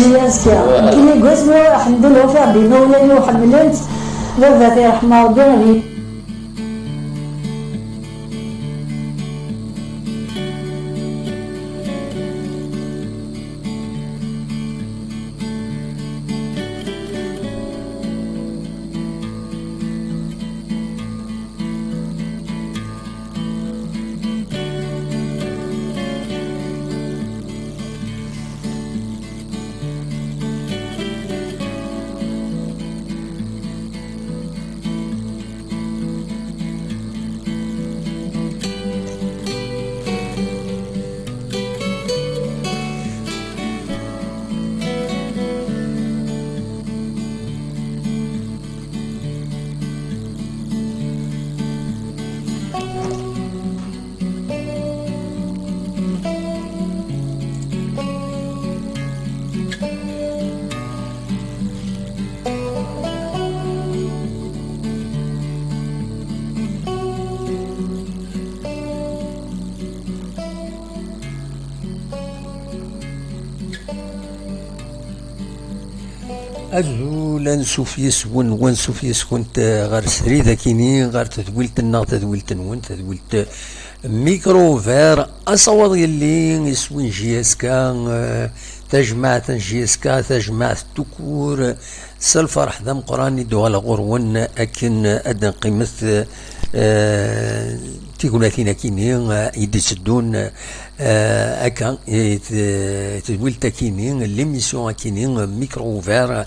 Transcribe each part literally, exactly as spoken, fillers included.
Azekka. Nekkini deg wasmi ḥemmden ufiɣ-d imawlan-iw ḥemmlen-tt, baba-t iṛḥem Ṛebbi, di Azul, ansuf yes-wen, wansuf yes-kunt, eh, ɣer srid akini, ɣer tedwilt-nneɣ, tadwilt-nwen, tadwilt, eh, Micro Vert, asawaḍ yelli, iswi n J S K, eh, tajmaɛt n J S K, tajmaɛt tukur, s lferḥ d ameqqran i d-uɣaleɣ ɣur-wen akken ad d-nqimet, eh, tignatin akini, eh, i d-itteddun, eh, akka, i t-, tedwilt akini, l'émission akini, Micro Ouvert,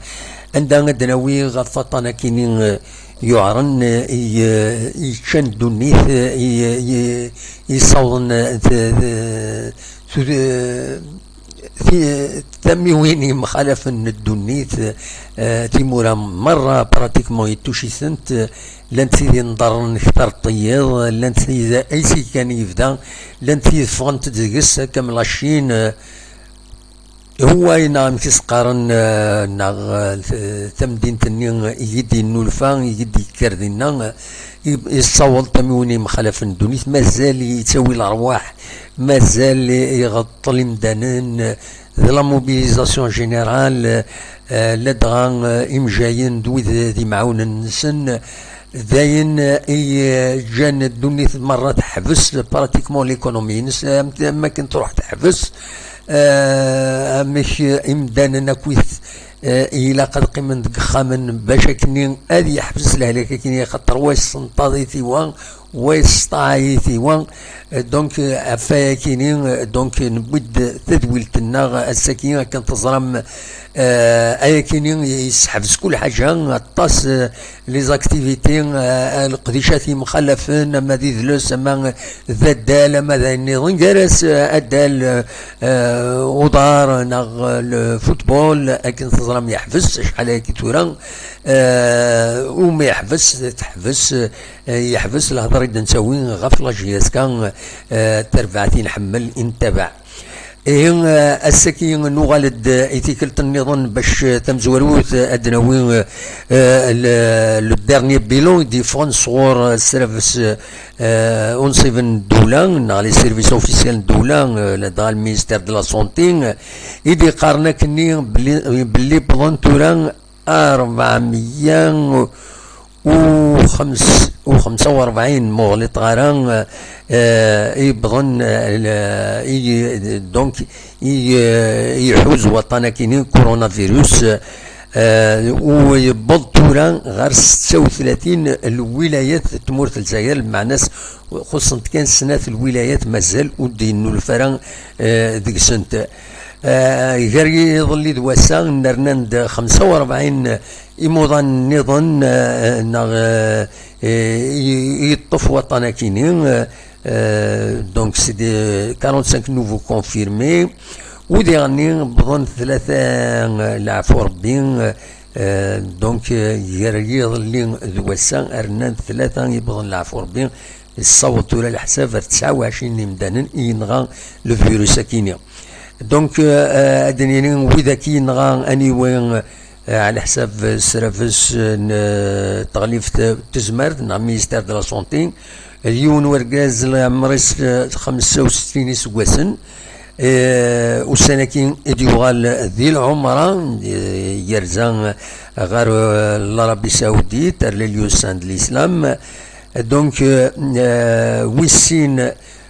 anda ad d-nawi ɣef waṭṭan akini, eh, yuɛren, eh, i, eh, i ččan ddunit, eh, i, i, i ssawḍen, eh, t-, t-, tud-, eh, ti-, tamiwin yemxalafen n ddunit, eh, timura merra pratiquement yettuc-itent, eh, llant tid yenḍerren kter n tiyiḍ, llant tid ayseg kan yebda, llant tid ffɣent deg-s, akka am la Chine, eh, Huawei neɣ amek i s-qqaren, eh, neɣ, eh, t-, tamdint-nni i yi-d-yennulfa, i yi-d-yekker dinna, eh, i, i tessaweḍ tamiwin yemxalafen n ddunit, mazal yettawi lerwaḥ, mazal iɣeṭṭel imdanen, d la mobilisation générale, eh, ladɣa, eh, imejjayen d wid d imɛawnen-nsen, d ayen, eh, i, eh, ǧǧan ddunit merra teḥbes, pratiquement l'économie-ines, am, am akken truḥ teḥbes, eh, amek, eh, imdanen akkit, eh, ilaq ad qqimen deg ixxamen bac akkenni ad yeḥbes lehlak akkenni, axaṭer wa yessenṭaḍ-it i wa, wa yesṭaɛay-it i wa. Donc, ɣef wayakini, donc, newwi-d tadwilt-nneɣ ass-agi, akken teẓram, eh, ayakini yesseḥbes kul ḥaǧa, aṭas, eh, les activités, eh, leqdicat yemxalafen, ama d idles, ama d addal, ama d ayen nniḍen, gar-as, eh, addal, eh, uḍar neɣ, eh, le football, akken teẓram yeḥbes acḥal ayagi tura, eh, umi yeḥbes, teḥbes, eh, yeḥbes lehḍer i d-nettawi ɣef la J S K, eh, tarbaɛt i nḥemmel, i nettabaɛ. Ihi, eh, ass-agi nuɣal-d i tikkelt nniḍen bac, eh, tamezwarut, eh, ad d-nawi, eh, le, le dernier bilan i d-yeffɣen sɣur, eh, srabes, eh, unṣib n ddula, neɣ les services officiels n ddula, eh, ladɣa le ministère de la santé, eh, i d-yeqqaren akkenni belli, belli wwḍen tura rebɛemya u xems-, u xemsa u rebɛin, ma ur ɣliṭeɣ ara, eh, i yewwḍen, eh, i, donc, i, eh, i iḥuz waṭṭan akini, coronavirus, eh, u yewweḍ tura ɣer setta u tlatin lwilayat n tmurt n Lezzayer, lmeɛna-s xuṣṣent kan snat lwilayat mazal ur d-yennulfa ara, eh, deg-sent. Eh, gar yiḍelli d wass-a, nernan-d xemsa u rebɛin imuḍan nniḍen, eh, neɣ, eh, eh, i, i yeṭṭef waṭṭan akini, eh, eh, donc c'est des quarante-cinq nouveaux confirmés, u diɣenni wwḍen tlata, eh, leɛfu Rebbi, eh, donc, eh, gar yiḍelli d wass-a, rnan-d tlata i wwḍen leɛfu Rebbi, yessaweḍ tura leḥsab ar tesɛa u ɛecrin n yimdanen i yenɣa le virus akini. Donc, euh, ad d-nini widak i yenɣa aniwi, euh, ɛla ḥsab srabes n, euh, teɣlift n tezmert neɣ ministère de la santé, d yiwen wergaz leɛmer-is, euh, xemsa u settin iseggasen, Eh, ussan-agi i d-yuɣal di lɛumra, eh, yerza ɣer, eh, l'Arabie Saoudite, ar les lieux saints de l'islam. Donc, eh, wis sin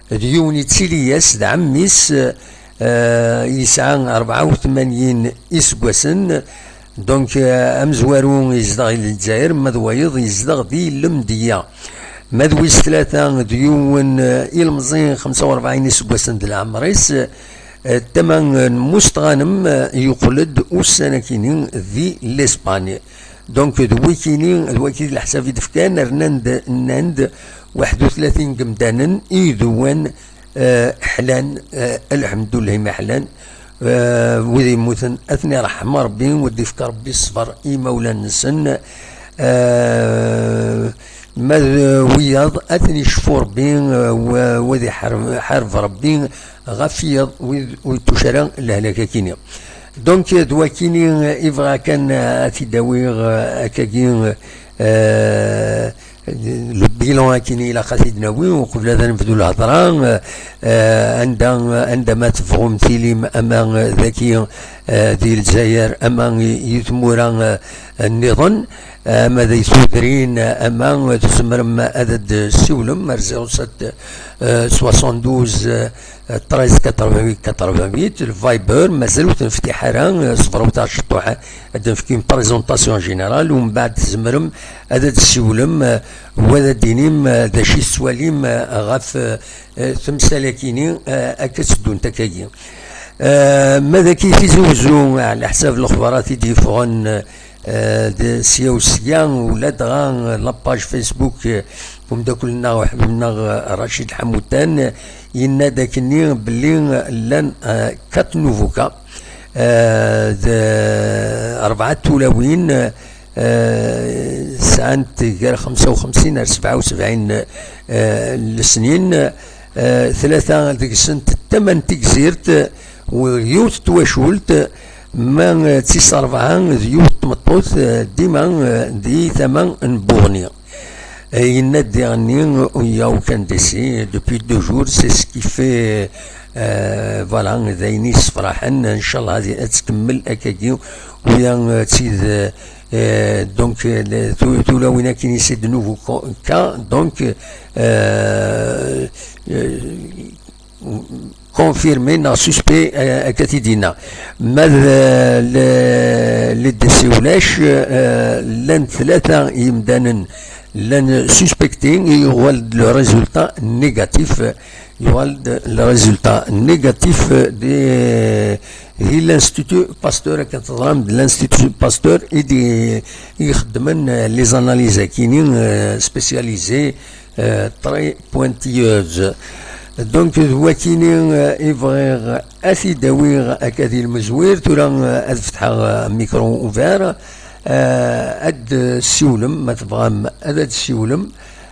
d yiwen yettili-yas d ɛemmi-s, eh, yesɛa rebɛa u tmanyin iseggasen. Donc, eh, amezwaru yezdeɣ di Lezzayer, ma d wayeḍ yezdeɣ di Lemdeyya. Ma d wis tlata d yiwen, eh, ilemẓi xemsa u rebɛin iseggasen d leɛmer-is, eh, tama n Mustɣanem, eh, yeqqel-d ussan-akini di l'Espagne. Donc, d wikini, d waki d leḥsab i d-fkan, rnan-d, nnan-d waḥed u tlatin n yemdanen i iduwan, eh, ḥlan, eh, alḥemdullah, ma ḥlan, eh, wid yemmuten, ad ten-iṛḥem Ṛebbi, u ad d-ifk Ṛebbi ṣṣber i imawlan-nsen. Eh, ma d wiyaḍ, ad ten-icfu Ṛebbi, eh, wa-, wa ad iḥareb, iḥareb Ṛebbi ɣef wiyaḍ, wid ur ittuc ara lehlak-akini. Donc, d wakini, eh, i bɣiɣ kan, eh, ad t-id-awiɣ, eh, akkagi, eh, le bilan akini ilaq ad t-id-nawi uqbel ad nebdu lhedra, eh, eh, anda, anda ma tebɣum tilim, ama, eh, daki, eh, di Lezzayer, ama i, i tmura, eh, nniḍen, ama di tudrin, ama tzemrem ad d-ssiwlem ar zéro sept, eh, soixante-douze, eh, treize quatre-vingt-huit quatre-vingt-huit, le Viber, mazal ur t-neftiḥ ara, eh, ṣebret ciṭuḥ, ad d-nefk une présentation générale, u mbeɛd tzemrem ad d-ssiwlem, eh, wa ad d-inim, eh, d acu i tettwalim, eh, ɣef, eh, temsal-akini, eh, akka tteddunt akkagi. Eh, ma d aki Tizi Wezzu, eh, ɛla ḥsab lexbarat i d-yeffɣen, eh, d sya u sya, u ladɣa, eh, la page Facebook, eh, n umeddakel-nneɣ, uḥbib-nneɣ, eh, Racid Ḥamutan, eh, yenna-d akkenni belli, eh, llan, eh, quatre nouveaux cas, eh, d, eh, rebɛa tulawin, eh, sɛant gar xemsa u xemsin ar sebɛa u sebɛin, eh, lesnin, eh, tlata deg-sent d tama n Tegzirt, u yiwet n twacult, ma d tis rebɛa d yiwet n tmeṭṭut, eh, dima, eh, di tama n Buɣni. Eh, yenna-d diɣenni, il y a aucun décès depuis deux jours, c'est ce qui fait, eh, voilà, d ayen yessefraḥen. Ncallah ad, ad tkemmel akkagi, u ya, eh, d tid, eh, donc, eh, le-, tu-, tulawin akkin, c'est de nouveaux co-, cas, donc, eh, eh, confirmé neɣ suspect, eh, akka t-id-yenna. Ma d, eh, le, le décès ulac, eh, llan tlata yemdanen llan suspectés, yuɣal-d le résultat négatif, yuɣal-d le résultat négatif de, di l'Institut Pasteur, akken teẓram, de l'Institut Pasteur i d-, i ixeddmen, eh, les analyses akini, eh, spécialisées, eh, très pointilleuses. Donc, d wakini, eh, i bɣiɣ ad t-id-awiɣ akka di lmezwir. Tura, eh, ad fetḥeɣ, eh, micro ouvert. Eh, ad d-ssiwlem, ma tebɣam ad d-ssiwlem.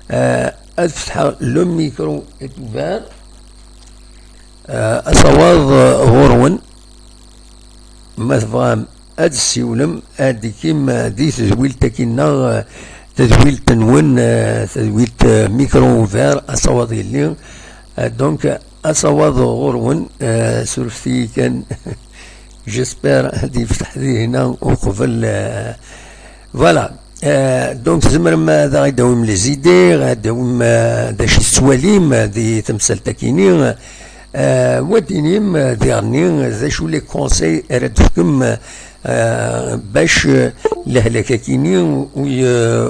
Eh, ad fetḥeɣ le micro est ouvert. Eh, asawaḍ, eh, ɣur-wen. Ma tebɣam ad d-ssiwlem, ad d-ikim, eh, di tedwilt-agi-nneɣ, eh, tadwilt-nwen, eh, tadwilt, eh, micro ouvert, asawaḍ yelli. Eh, donc, asawaḍ ɣur-wen, eh, surfet-iyi kan. J'espère ad yefteḥ dihina uqbel, eh, voilà. Eh, donc, tzemrem ad aɣ-id-tawim les idées, ad d-tawim, eh, d acu i tettwalim, eh, di temsalt-akini. Eh, wa d-inim, eh, diɣenni, d acu les conseils ara d-tefkem, eh, bac, eh, lehlak-akini ur, ur,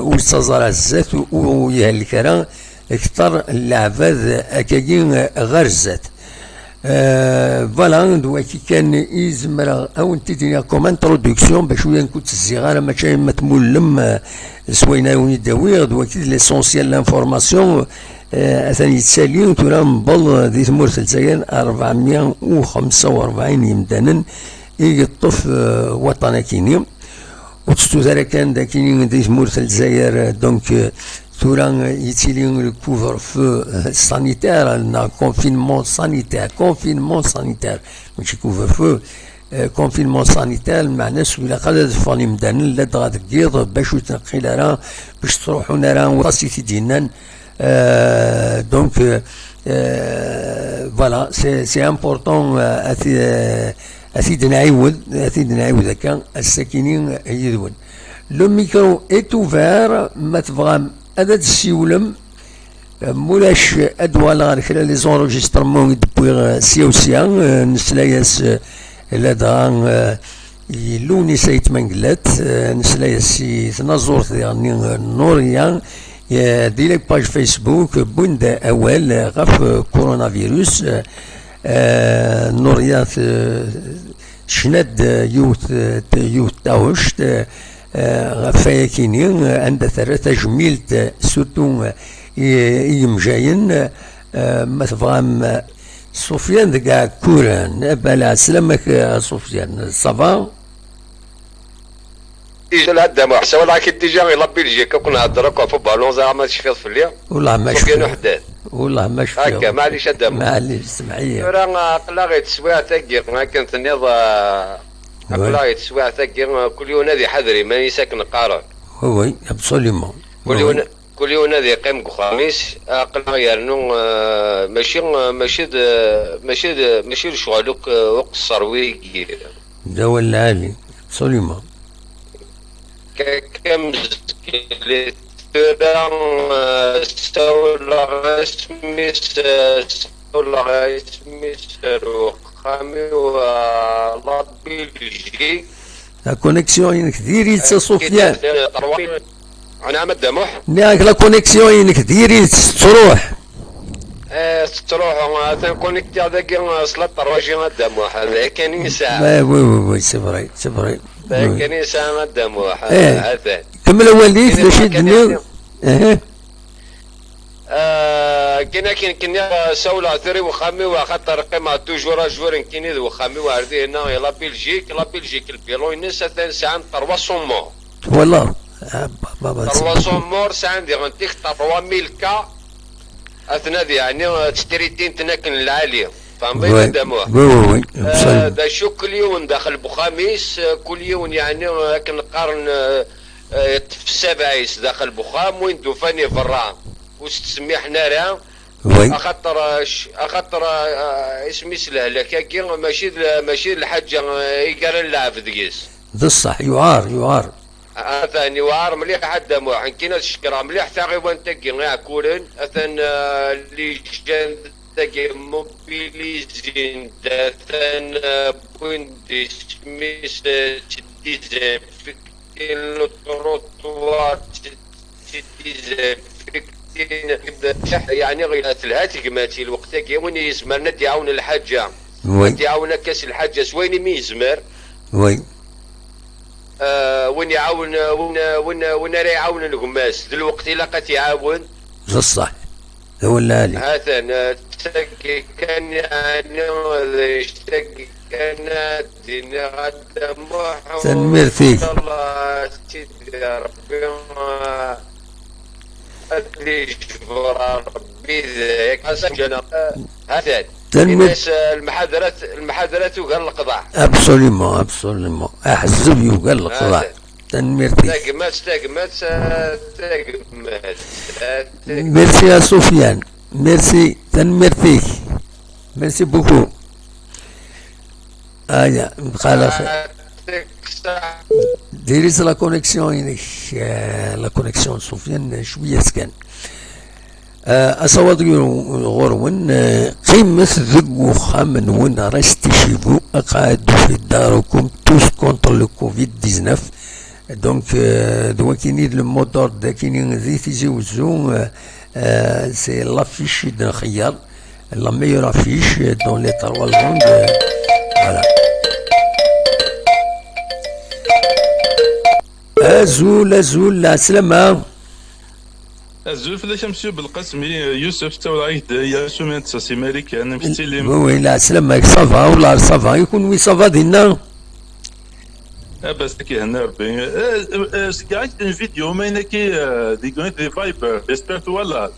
ur yettaẓ ara zdat, ur, ur yehellek ara kter n leɛbad akkagi ɣer zdat. Eh, voilà, d waki kan i zemreɣ ad wen-t-id-iniɣ comme introduction, bac ur ken-ttezziɣ ara, mačči ma tmullem, eh, s wayen ara wen-id-awiɣ, d waki d l'essentiel, l'information, eh, atan yettali, tura newweḍ di tmurt n Lezzayer rebɛemya u xemsa u rebɛin yemdanen i yeṭṭef, eh, waṭṭan-akini. Ur tettut ara kan d akini di tmurt n Lezzayer, donc, euh, tura, euh, yettili le couvre-feu, euh, sanitaire, neɣ confinement sanitaire, confinement sanitaire, mačči couvre-feu, euh, confinement sanitaire, lmeɛna-s ilaq ad ffɣen imdanen ladɣa deg yiḍ, bac ur ttneqqil ara, bac ttruḥun ara, waṭas i t-id-yennan, euh, donc, euh, Euh, voilà, c'est c'est important, euh, ad t- euh, ad t-id-nɛiwed, ad t-id-nɛiwed akka, ass-akini yid-wen. Le micro est ouvert, ma tebɣam ad d-tessiwlem, euh, mulac ad d-uɣaleɣ ɣer kra les enregistrements i d-wwiɣ, euh, sya u sya, euh, nesla-yas, euh, ladɣa, euh, i Lewnis Ayt Mengellat, eh, nesla-as i tnaẓurt diɣen-nni, eh, Nuria, eh, di la page Facebook, wwin-d awal, eh, ɣef, eh, coronavirus, eh, eh, Nuria t-, tecna-d, eh, yiwet, eh, t-, yiwet taɣect, eh, eh, ɣef wayakini, eh, anda terra tajmilt, eh, surtout, eh, i, i yimjayen, eh, ma tebɣam, eh, Sufyan deg Ɛekkuren. Eh, bala, sslam-ak, eh, Sufyan. Ça va? Ijal Adda Muḥ, sawaleɣ-ak-id déjà i la Belgique, ad k-nehder akk ɣef ubalun, ẓriɣ ma tecfiḍ fell-i. Wellah ma Sufyan cfiɣ. Uḥdad. Wellah ma cfiɣ. Akka, maɛlic Adda Muḥ. Maɛlic, semmeḥ-iyi. Tura, aql-aɣ i teswiɛt-agi, akken tenniḍ, ah, aql-aɣ i teswiɛt-agi, kul yiwen ad iḥader iman-is akken qqaren. Oui, oui, absolument. Kul yiwen, kul yiwen ad iqqim deg uxxam-is, aql-aɣ yernu, ah, mačči, ah, mačči d, mačči d, mačči d lecɣal akk, ah, uqeṣṣer wigi. D awal lɛali, absolument. Kaka mezgili tura, eh, sawleɣ-as mi s-, eh, sawleɣ-as mi s-, ar uxxam-iw, eh, la Belgique. La connexion-inek diri-tt a Sufyan. Ɛni Ɛmad Damuḥ? Nniɣ-ak la connexion-inek diri-tt, tettruḥ. Eh, tettruḥu, atan connecté dagi, eh, s la trois G a Dda Muḥ, d ayen kan i nesɛa. Eh, oui, oui, oui, c'est vrai, c'est vrai. D ayen kan i nesɛa a Dda Muḥ, eh, atan. Kemmel awal-ik, d acu i d-tenniḍ? Eh. Eh, kan akken, kan, eh, sawleɣ tura i wexxam-iw, axaṭer qqimeɣ toujours à jour nekkini d wexxam-iw ar dihin, i la Belgique, la Belgique, lbilu-ines atan sɛan trois cents morts. Voilà. Ah, ba-, ba-, ba-, trois cents morts, sɛan diɣen tik trois mille cas. Ad ten-ad yeɛni, eh, ttritint akken lɛali. Tfehmeḍ-iyi, a Dda Muḥ? Oui, oui, oui, eh, absolument. D acu kul yiwen daxel n uxxam-is, eh, kul yiwen yeɛni, eh, akken qqaren, eh, eh, yeṭṭef ssabeɛ-is daxel n uxxam, win d-ufan iberra ur s-ttsemmiḥen ara. Oui. Axaṭer, eh, c-, axaṭer, eh, isem-is lehlak-agi, mačči d, mačči d lḥaǧa, eh, i gara lɛebd deg-s. D ṣṣeḥ, yuɛer, yuɛer. Atan yewɛer mliḥ a Dda Muḥ, nekkini ad cekkreɣ mliḥ taɣiwant-agi Iɛekkuren, atan, eh, les jeunes-agi mobilisés-d, atan, eh, wwin-d isem-is, eh, ttdésinfectin le trottoir, ttdésinfectin, yeɛni telha tegmat i lweqt-agi, win yezemren ad d-iɛawen lḥaǧa, oui, ad d-iɛawen akka s lḥaǧa s wayen imi yezmer. Oui. Ah, win iɛawen, win, win, win ara iɛawnen gma-s, d lweqt ilaq ad t-iɛawen. D ṣṣeḥ. D awal lɛali. Hatan, ah, tagi kan, yeɛni, d tagi kan ad d-iniɣ a Dda Muḥ. Tanemmirt-ik. Incallah, Sidi Rebbi, ah, ad yejber Rebbi d-, hatan. Tanemmirt. Ini-as, eh, lmuḥadara, lmuḥadara tugar leqḍeɛ. Absolument, absolument. Aḥezzeb yugar leqḍeɛ. Hatan. Tanemmirt-ik. Tagmat, tagmat, eh, tagmat, eh, tagmat. Merci à Sofiane. Merci. Tanemmirt-ik. Merci beaucoup. Aya, bqala xir. Diri-tt la connexion-inek, eh, la connexion n Sofiane, cwiya-tt kan. Eh, asawaḍ ɣur-wen, eh, qqimet deg uxxam-nwen, restez chez vous, أقعدوا في داركم, tous contre le covid dix-neuf. Donc, euh, d wakini d le mot d'ordre dakini di Tizi Wezzu, euh, euh, c'est l'affiche i d-nxeyyer, la meilleure affiche dans les trois langues, euh, voilà. Azul, azul, lɛeslama. Azul fell-ak a Monsieur Belqasmi, Yusef, ttawleɣ-ak-d ya Sumiya d Sasi Marikan, amek tettilim? Oui, oui, lɛeslama-k, ça va, wala ça va, i kunwi ça va dinna? Abas, ad k-ihenni Rebbi. Eh, eh, eh, ceggɛeɣ-ak-d une vidéo, ma yella-k, eh, deg, deg Viber, j'espère twalaḍ.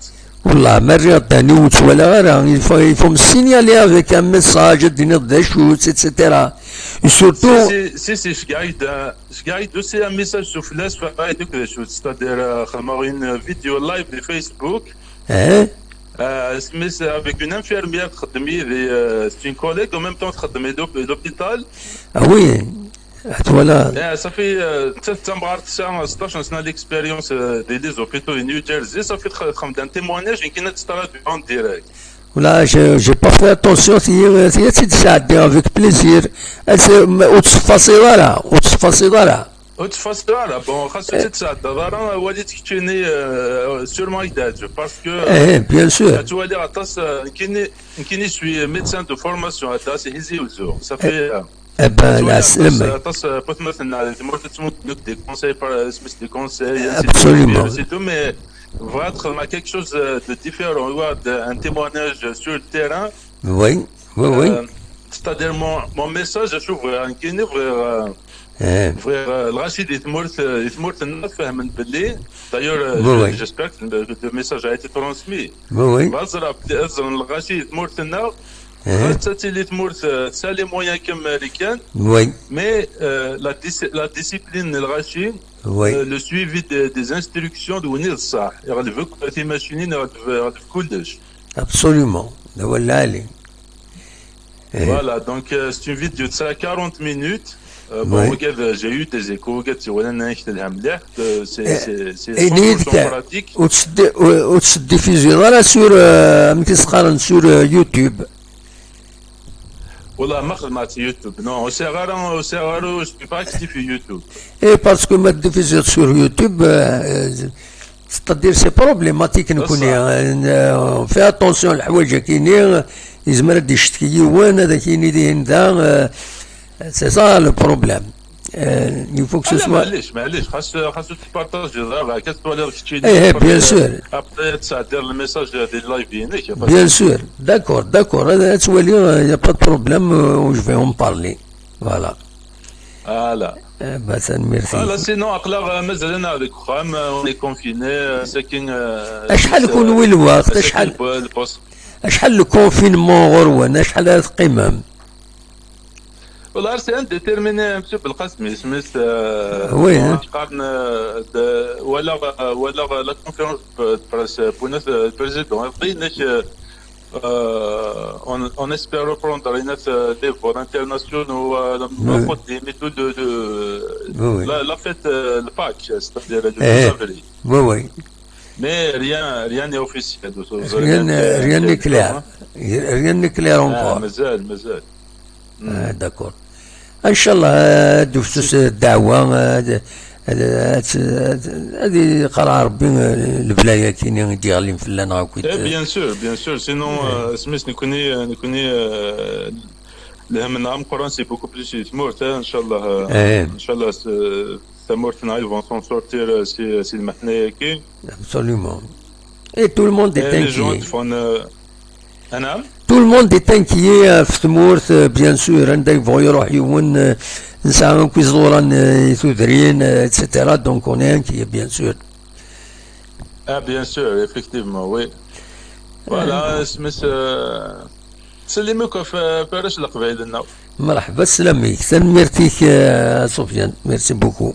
Wallah, ma rriɣ ddehn-iw ur tt-walaɣ ara. Il faut, il faut me signaler avec un message, ad d-tiniḍ d acu-tt, et cetera. Et surtout, si, si, si, si, ceggɛeɣ-ak-d, eh, ceggɛeɣ-ak-d aussi un message s ufella, sfeɣ-ak-d akk d acu-tt, c'est-à-dire, eh, xedmeɣ une vidéo live di Facebook. Eh? Euh, Smith, avec une infirmière تخدم يدي, euh, c'est une collègue, en même temps تخدم يدي في l'hôpital. Ah oui, voilà. Eh, صافي, euh, nettat d tamɣart, tesɛa sṭac n sna l'expérience, euh, di les hôpitaux de New Jersey, صافي تخ-, تخدem un témoignage يمكن ad testraduit en direct. Voilà, je, j'ai pas fait attention, si, si, si, c'est avec plaisir. Eh, c'est, mais, ur tettfaṣiḍ ara, ur tettfaṣiḍ ara. Ur tettfaṣiḍ ara. Bon, xas ur tt-id-tesɛeddaḍ ara, wali-tt keččini, euh, sûrement ad k-d-teɛǧeb, parce que, eh, bien sûr, ad twaliḍ aṭas, euh, nekkini, nekkini, je suis médecin de formation, aṭas, ihi Tizi Uzzu. Ça fait, euh, eh ben, ad twaliḍ aṭas, aṭas, euh, n watmaten-nneɣ di tmurt, ad ttmuddun-ak des conseils, par, euh, des conseils, ainsi de suite, absolument, et tout, mais bɣiɣ ad xedmeɣ quelque chose, euh, de différent, un témoignage sur le terrain. Oui, oui, oui. Euh, c'est-à-dire mon, mon message, je trouve, euh, nekkini, bɣiɣ, euh, eh, bɣiɣ, euh, lɣaci di tmurt, euh, di tmurt-nneɣ ad fehmen belli. D'ailleurs, euh, oui, je, oui, j'espère que le, le message a été transmis. Oui, oui. Bɣiɣ ad ẓreɣ belli, ad ẓren lɣaci di tmurt-nneɣ. Eh. Xas ad tili tmurt, euh, tesɛa les moyens comme Marikan. Oui. Mais, euh, la dis-, la discipline n lɣaci, oui, euh, le suivi des, des instructions d win i d ṣṣeḥ. Iɣleb akk timacinin, iɣleb, iɣleb kullec. Absolument. D awal lɛali. Eh. Voilà, donc, euh, c'est une vidéo de ça, quarante minutes. Euh, bon, oui, regarde, euh, j'ai eu des échos, regarde, c'est vraiment un, euh, c'est, eh, c'est, c'est cent pour cent pratique. Ur tt-, ur, ur tt-diffusiḍ ara sur, euh, amek i s-qqaren, sur, euh, YouTube. Wallah, ma xedmeɣ-tt YouTube. Non, ur sɛiɣ ara, ur sɛiɣ ara, je suis pas actif sur YouTube. Eh, parce que ma diffusiḍ sur YouTube, euh, euh, c'est-à-dire, c'est problématique, nekkni, euh, on fait attention, leḥwayeǧ-agi-nni, yezmer ad d-icetki yiwen, ad ak-yini dihin da, euh, c'est ça le problème. Euh, il faut que ce soit, maɛlic, maɛlic, xas, xas ur tettpartajiḍ ara, akka tettwaliḍ keččini, eh, eh, bien sûr, après ad tesɛeddiḍ le message di live-inek, y a pas de souci. Bien sûr, d'accord, d'accord, ad, ad twaliḍ, euh, y a pas de problème, euh, je vais en parler. Voilà. Voilà. Eh, bah, tanemmirt-ik. Voilà, sinon, aql-aɣ, euh, mazal-aneɣ deg uxxam, euh, on est confinés, euh, sakin, euh, acḥal, euh, kunwi lweqt, sakin acḥal, le poste. Acḥal le confinement ɣur-wen, acḥal ara teqqimem? Wallah, c'est indéterminé, monsieur Belkacem, isem-is, euh, oui, hein, qqaren, euh, de, walaɣ, euh, walaɣ la conférence de presse, euh, n, euh, le président, euh, euh, on, on espère reprendre, euh, les vols internationaux, euh, oui, la, la fête, euh, le Pâques, c'est-à-dire le douze avril. Oui, oui. Mais rien, rien n'est officiel. Rien, rien n'est clair. Rien n'est clair encore. Ah, mazal, mazal. Ah, d'accord. Inchallah, ad d-tefsus ddeɛwa, ad, ad, ad, ad, ad iqerreɛ Rebbi, eh, lebla-agi-nni i d-yeɣlin fell-aneɣ akk. Eh, bien sûr, bien sûr. Sinon, eh, euh, isem-is nekkni, euh, nekkni, euh, lhem-nneɣ ameqqran, c'est beaucoup plus si tmurt, eh, inchallah, euh, inchallah, c'est, tamurt-nneɣ, ils vont s'en sortir, euh, si, si lmeḥna-agi. Absolument. Et tout le monde est inquiet. Tout le monde est inquiet, euh, ɣef tmurt, euh, bien sûr, anda yebɣu iruḥ yiwen, euh, nesɛa akk iẓuran, euh, i tudrin, euh, et cetera. Donc on est inquiet, bien sûr. Ah, bien sûr, effectivement, oui. Voilà, euh, isem-is, euh, ttsellim akk ɣef, ɣef warrac n Leqbayel-nneɣ. Merḥba, sslam-ik. Tanemmirt-ik, euh, Sofiane. Merci beaucoup.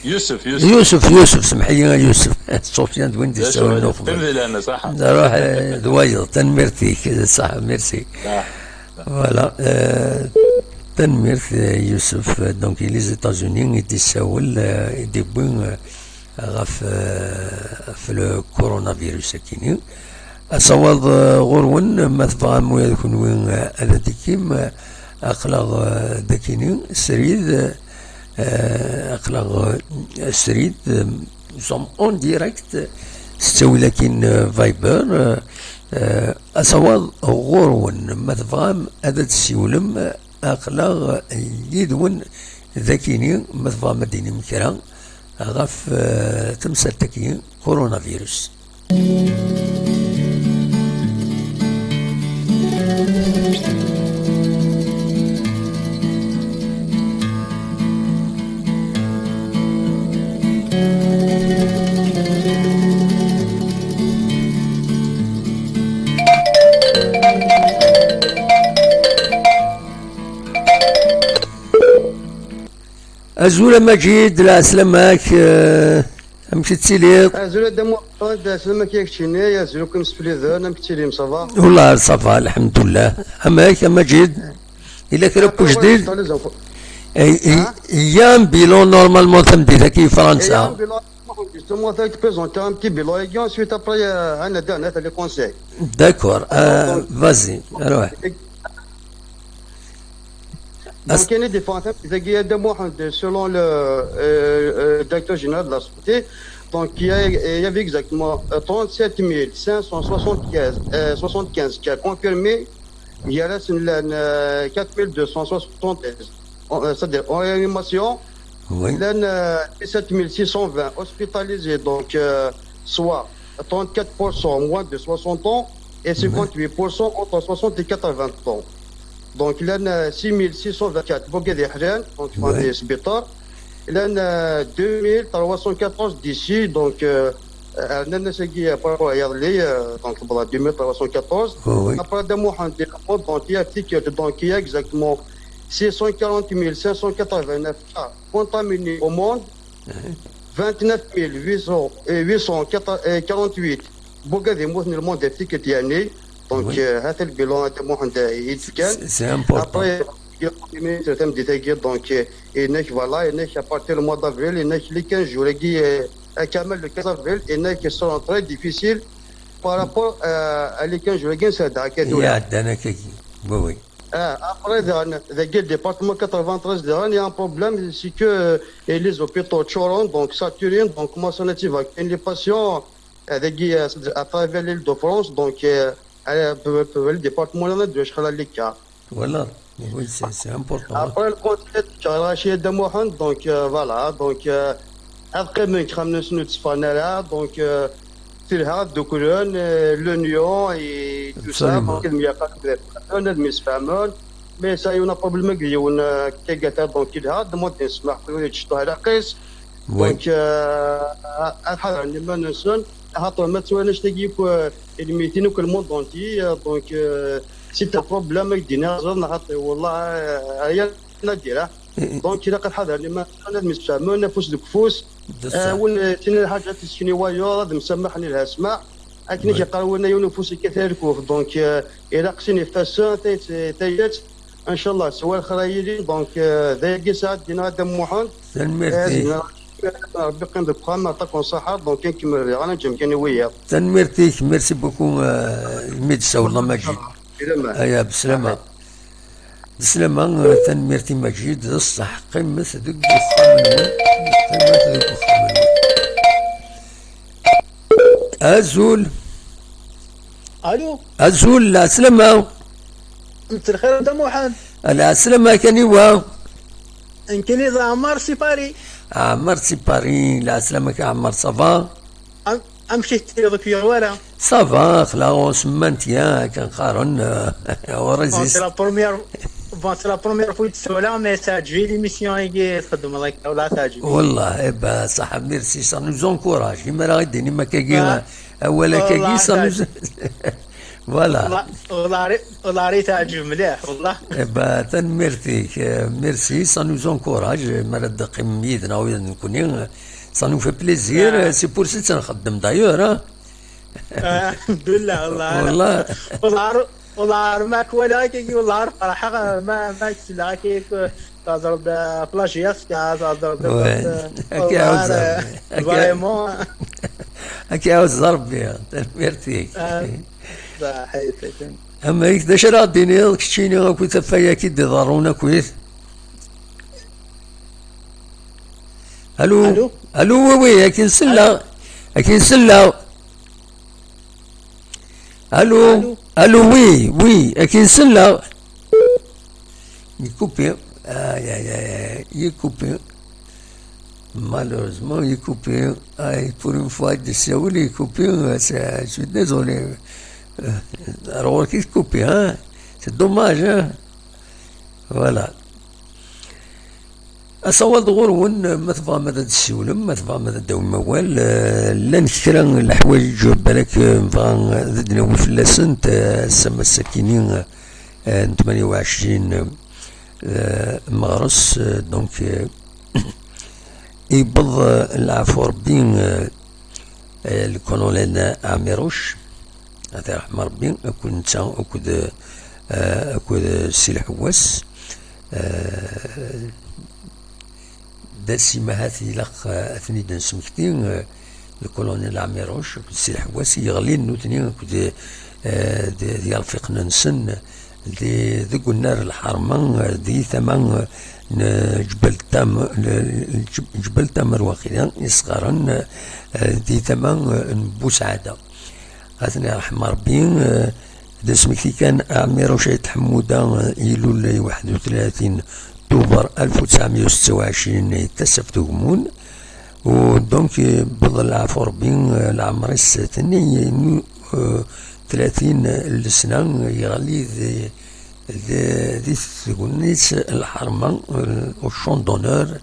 Yusef, Yusef. Yusef, Yusef, semḥ-iyi a Yusef. Sofiane d win d-yessawlen uqbel. Qqim di lehna, ṣaḥa. Ruḥ, eh, d wayeḍ, tanemmirt-ik, ṣaḥa, merci. Ṣaḥa. Voilà, euh, tanemmirt, eh, Yusef, donc, i les États-Unis i d-yessawel, eh, i d-yewwi, eh, ɣef, eh, ɣef le coronavirus-agi-nni. Asawaḍ, eh, ɣur-wen, ma tebɣam ula d kenwi, eh, ad d-tekkim, eh, aql-aɣ, eh, dagini, srid, eh, aql-aɣ, eh, srid, eh, nous sommes en direct, s ttawil akkin, eh, Viber, eh, eh, asawaḍ ɣur-wen, ma tebɣam ad d-tessiwlem, eh, aql-aɣ yid-wen dagini, ma tebɣam ad d-tinim kra ɣef, eh, temsalt-agi, coronavirus. Azul a Maǧid, lɛeslama-k, eh, Amek i tettiliḍ? Azul a Dda Muḥend, aslama-k, yak keččini, azul akk imsefliden, amek ttilin, ça va? Wellah, ça va, lḥemdullah. Amek, a Maǧid? Yella kra n wejdid? Ay, ay, Ha? Yya n bilan normalement tameddit-agi i Fransa. Yya n bilan, justement, ça te présente un petit bilan, et ensuite, après, euh, on a donné les conseils. D'accord, euh, vas-y, alors. Donc, il y a des différences. Selon le euh, euh, directeur général de la santé, donc il y, a- il y avait exactement euh, trente-sept mille cinq cent soixante-quinze euh, soixante-quinze cas confirmés. Il y a là, c'est une, euh, quatre mille deux cent soixante-treize. En- euh, C'est-à-dire en réanimation, Oui. Il y a euh, dix-sept mille six cent vingt hospitalisés, donc euh, soit trente-quatre pour cent moins de soixante ans et cinquante-huit pour cent entre soixante et quatre-vingts ans. Donc, il y a euh, six mille six cent vingt-quatre بوقا ذي حران, donc في Oui. هذه السبيطار. Il y a euh, deux mille trois cent quatorze d'ici, donc euh, euh, عندنا ساقي par rapport à يرلي, euh, donc voilà, deux mille trois cent quatorze. Oui, oui. Après, de Mohamed, donc il y a ticket, donc il y a exactement six cent quarante mille cinq cent quatre-vingt-neuf cas contaminés au monde, vingt-neuf mille huit cents, euh, huit cent quarante-huit بوقا ذي موت من الموند افريكي يعني. Donc, Oui. euh, هذا البيلون هذا مو عند يد كان. C'est, c'est important. Après, il y a des ministres تم دي تاكي, donc, euh, إنك voilà, إنك à partir le mois d'avril, إنك les quinze jours, qui, euh, à كمال le quinze avril, إنك seront très difficile par rapport euh, à les quinze jours, qui c'est d'accord. يا دانا كي. Oui, oui. آه، ابري داغن ذاكي الديبارتمون ثمانية وثمانين داغن يا بروبليم سي كو لي زوبيتو تشورون دونك ساتورين دونك ما سونيتي فا كاين لي باسيون هذاكي اترافير ليل دو فرونس دونك الديبارتمون انا دوش خلال لي كا. Voilà, oui, c'est c'est important. ابري الكونتينت رشيد محمد دونك فوالا دونك ابقى من خمس سنوات سفانا دونك تلها دوكرون لونيون اي تو سا دونك الميقات يفهمون هاد يسفهمون. مي سا يونا بروبليم كي يون كي قاتا دونك كي لها دموند نسمح كل يتشطوها على قيس. دونك الحال عندي ما ننسون هاطو ما تسواناش تاكيك الميتين وكل موند اونتي دونك سي تا بروبليم كي دينا زرنا هاطي والله هيا نديره. دونك إلا قد حضر لي ما نسمع ما نفوس ديك فوس. وين تينا الحاجه تسكني وايو هذا مسمحني لها سماع. اكني كي قالوا لنا يونو فوسي كثير كوف دونك الى قسيني فاس تيت تيت ان شاء الله سوال خرايلي دونك ذاك ساعه دينا هذا محمد. Tanemmirt-ik. ربي يقيم ديك القام يعطيكم الصحه دونك نكمل انا جم كان ويا. Tanemmirt-ik, merci beaucoup. Mi d-sawleḍ a Maǧid. Aya beslama. Beslama, tanemmirt i Maǧid, d ṣṣeḥ, qqimet deg uxxam-nwen, qqimet deg uxxam-nwen. Azul. Alo. Azul, lɛeslama. Mselxir a Dda Muḥend. Lɛeslama kan iwa. Nekkini d Ɛmar si Paris. Ɛmar si Paris, lɛeslama-k a Ɛmar, ça va? Am- Amek i tettiliḍ akk yir wara? Ça va, aql-aɣ semmant ya, akken qqaren, ɣur-i. Bon, c'est la première, bon, c'est la première fois i d-ssawleɣ, mais teɛǧeb-iyi l'émission-agi txeddmeḍ akka, wala teɛǧeb-iyi. Wallah, eh ben, ça, merci, ça nous encourage. Imi ara ɣ-d-tinim akkagi, awal akkagi, ça nous... Voilà. Wallah, wallah, teɛǧeb mliḥ, wallah. Eh ben, tanemmirt-ik, euh, merci, ça nous encourage. Mi ara d-teqqimem yid-neɣ ula d nekkni, ça nous fait plaisir. C'est pour ça i tt-nxeddem d'ailleurs, hein. Alhamdulillah, wallah. Wallah. Wallah, ar ma k-walaɣ akkagi, wallah, ar ferḥeɣ, ma, ma k-selleɣ akkagi, k-, tehḍreḍ, euh, ɣef la J S K, tehḍreḍ ɣef, euh, ad k-iɛawez Rebbi. Vraiment. Ad k-iɛawez Rebbi, tanemmirt-ik. Amek, d acu ara ɣ-d-tiniḍ keččini akkit ɣef waya-agi d-iḍerrun akkit? Allô? Allô? Allô, oui, oui, akken selleɣ. Akken selleɣ. Allô? Allô? Allô, oui, oui, akken selleɣ. Il est coupé. Aïe, aïe, aïe, aïe, il est coupé. Malheureusement, il est coupé. Aïe, pour une fois, il est coupé. C'est, je suis désolé. Euh, alors, il est coupé, hein? C'est dommage, hein? Voilà. Asawaḍ ɣur-wen, ma tebɣam ad d-tessiwlem, ma tebɣam ad d-tawim awal, eh, llan kra n leḥwayeǧ balak, eh, nebɣa ad d-nawi fell-asent, eh, ass-a, ass-akini, eh, n tmanya u ɛecrin, eh, meɣres, eh, donc, eh, Yewweḍ, eh, leɛfu Ṛebbi, eh, eh, le colonel Ɛmiruc, ad t-yerḥem Ṛebbi, akked netta, akked, eh, akked Si Lḥewwas. Eh, d asima ahat ilaq, eh, ad ten-id-nesmekti, eh, le colonel Ɛmiruc akked Si Lḥewwas i yeɣlin nutni akked, eh, d, d yirfiqen-nsen di, deg unnar n lḥerma, eh, di tama, eh, n Ǧbel Tam-, n Ǧb-, Ǧbel Tamer waqila, isɣaren, eh, di tama, eh, n Busɛada. Ad ten-yerḥem Ṛebbi, eh, d asmekti kan, Ɛmiruc Ayt Ḥemmuda, eh, ilul i waḥed u tlatin Tubeṛ alef u tesɛemya u setta u ɛecrin, i Tasaft Ugemmun. U donc, eh, yewweḍ leɛfu Ṛebbi, eh, leɛmer-is tenni, eh, tlatin n lesna, yeɣli di, di, di tegnit n lḥerma, eh, au champ d'honneur,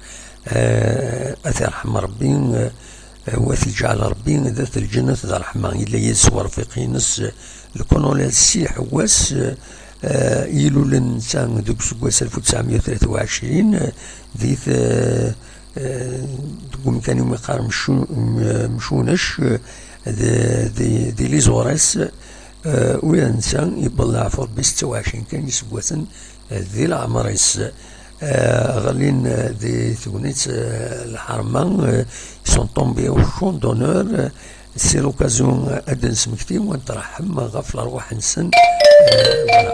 eh, ad t-yerḥem Ṛebbi, eh, wa t-iǧɛel Ṛebbi d at lǧennet d ṛṛeḥma. Yella yid-s werfiq-ines, eh, le colonel Si Ḥewwas, eh, eh, ilulen netta deg useggas alef u tesɛemya u tlatin u ɛecrin, eh, di t-, eh, deg umkan iwumi qqaren Mcu-, M-, Mcunec, eh, di, di, di les Aurès, eh, ula d netta yewweḍ leɛfu Ṛebbi setta u ɛecrin kan iseggasen, eh, di leɛmer-is. Eh, ɣlin, eh, di tegnit, eh, lḥerma, eh, ils sont tombés au champ d'honneur, eh, c'est l'occasion, eh, ad d-nesmekti, wa netṛeḥḥem ɣef lerwaḥ-nsen. Eh, voilà.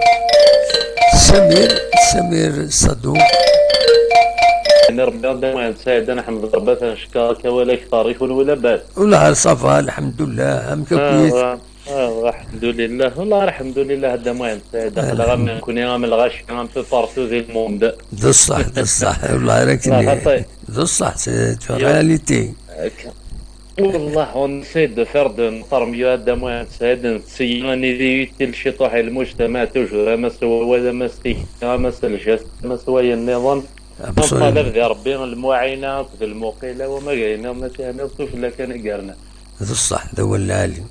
Samir, Samir Sadou. Nni Ṛebbi ad d-awiɣ Saɛid, ad nḥemd Ṛebbi, ad t-neckeṛ akka wala kteṛ, i kunwi labas? Ula ça va, lḥemdullah, amek akk-it? Ah, ouais. Ah, lḥemdulillah. Wallah, lḥemdulillah, a Dda Muḥend Saɛid. Aql-aɣ am nekkni, am lɣaci, un peu partout di le monde. D ṣṣeḥ, d ṣṣeḥ. Wallah, ara k-nini. D ṣṣeḥ, c'est une réalité. Wallah, on essaie de faire de notre mieux, a Dda Muḥend Saɛid, on essaie d'être utile ciṭuḥ i lmujtamaɛ, toujours, ama s wawal, ama s tikti, ama s lǧast, ama s wayen nniḍen. Absolument. Neṭṭalab di Rebbi lmuɛina akked lmuqila, wama gayna, ma tiɛniḍ, sufella kan i yernan. D ṣṣeḥ, d awal lɛali.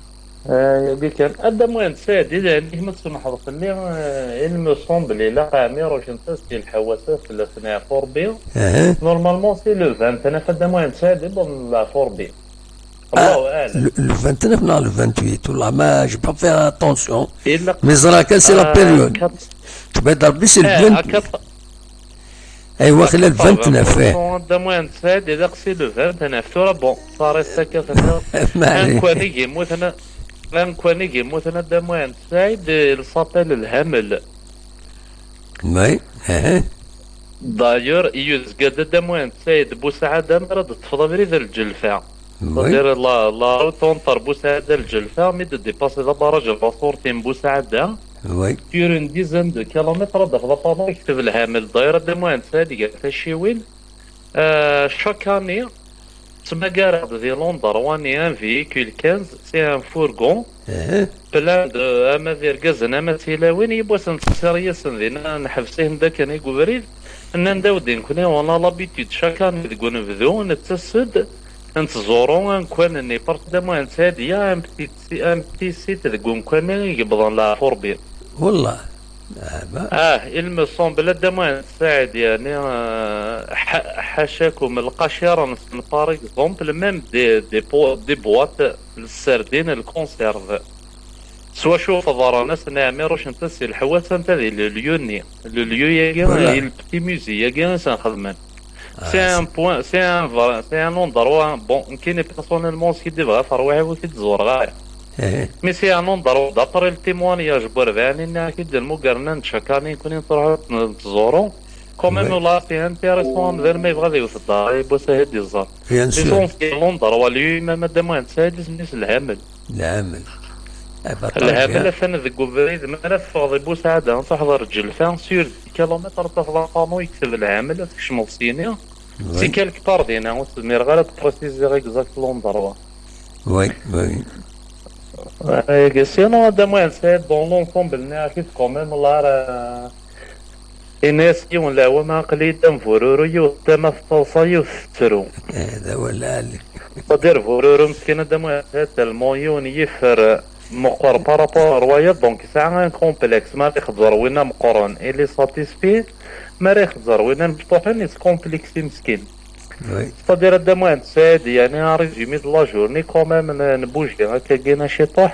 Ah, yagi kan. A Dda Muḥend Saɛid, idɛen-ik ma tsemḥeḍ fell-i, ah, il me semble, ilaq Ɛmiruc n Tazkil Ḥewwasa fell-as neɛfu Ṛebbi. Aha. Normalement, c'est le vingt-neuf, a Dda Muḥend Saɛid, i bon leɛfu Ṛebbi. Ah, Allahu aɛlam. Le, le vingt-neuf neɣ le vingt-huit, wallah, ma, j'ai pas fait attention. Ilaq, mais ẓriɣ kan c'est la, ah, période. Quatre. Ttbad Ṛebbi c'est le, ah, vingt-huit. Quatre. Aywa, xilla le vingt-neuf, eh. Dda Muḥend Saɛid, ilaq c'est le vingt-neuf. Tura, bon, ça reste akka fell-aɣ. Maɛleyc. Ankwani yemmuten, ankwani yemmuten a Dda Muḥend Saɛid, il s'appelle Lhamel. Oui, eh. D'ailleurs, yezga-d a Dda Muḥend Saɛid Busɛada, mi ara d-teṭṭfeḍ abrid a Lǧelfa. Oui. C'est-à-dire la, la route entre Busɛada d Lǧelfa, mi d-dépasser d abarrage n la sortie n Busɛada. Oui. Sur une dizaine de kilomètres, ad d-tafeḍ apanu yekteb Lhamel. D'ailleurs, a Dda Muḥend Saɛid, gar tacciwin, euh, chaque année, ttmagareɣ-d di Londres, wani un véhicule quinze, c'est un fourgon, eh, plein de, ama d irgazen, ama d tilawin, yiwwas nttṣiṣir yasen dinna, nḥebs-ihen-d akken i ubrid, nnan-d, a weddi, nekkni, on a l'habitude, chaque année deg unebdu, nettas-d, nettẓuru amkan-nni, parce que a Dda Muḥend Saɛid, il y a un petit, un petit site deg umkan-nni i yewwḍen leɛfu Ṛebbi. Wallah. Ah, bah. Ah, il me semble, a Dda Muḥend Saɛid, yeɛni, ah, ḥa-, ḥacakum, lqaciṛ-nsen, par exemple, même des, des po-, des boîtes, le sardine, le conserve. S wacu ḍran-asen i Ɛmiruc n Tazkil Ḥewwasa, anta di le lieu-nni. Le lieu-yagi, voilà, i le petit musée-yagi i sen-xedmen. Ah, c'est un point, c'est un vrai, c'est un endroit, bon, nekkini personnellement, skiddibeɣ ɣef ṛṛwaḥ-iw ur t-id-ẓureɣ ara. Eh. Mais c'est un endroit, d'après le témoignage n werbaɛni-nni ara k-id-lmugaren, chaque année nekkni nettruḥu ad t-nẓuru. Quand même, oui, là, c'est intéressant, amdan ma yebɣa ad iwet ddaṛ, yiwwas ad t-id-iẓer. Bien sûr. L'essentiel, l'endroit lui-même, a Dda Muḥend Saɛid, isem-is Lhamel. Lhamel. Eh, baṭel, Lhamel, eh, atan deg ubrid, mi ara teffɣeḍ i Busɛada, ad truḥeḍ ɣer Ǧelfa, sur dix kilomètres, ad tafeḍ apanu yekteb Lhamel, ad tkecmeḍ syin. Oui. C'est quelque part dinna, ur zmireɣ ara ad préciser exact l'endroit. Oui, oui. Sinon, a Dda Muḥend Saɛid, dans l'ensemble, nniɣ-ak-id quand même, la, euh, yenna-yas yiwen leɛwam, aql-iyi-d am bururu, yiwet tama tettaḍsa, yiwet tettru. Eh, d awal lɛali. C'est-à-dire, bururu meskin, a Dda Muḥend Saɛid, tellement yiwen yifer, euh, meqqer par rapport ar wayeḍ, donc yesɛa un complexe. Mi ara ixezzer winna meqqren, il est satisfait. Mi ara ixezzer winna mecṭuḥen, yescomplexi meskin. C'est-à-dire, a Dda Muḥend Saɛid, yeɛni, en résumé de la journée, quand même, n-, nbouger akkagi ciṭuḥ.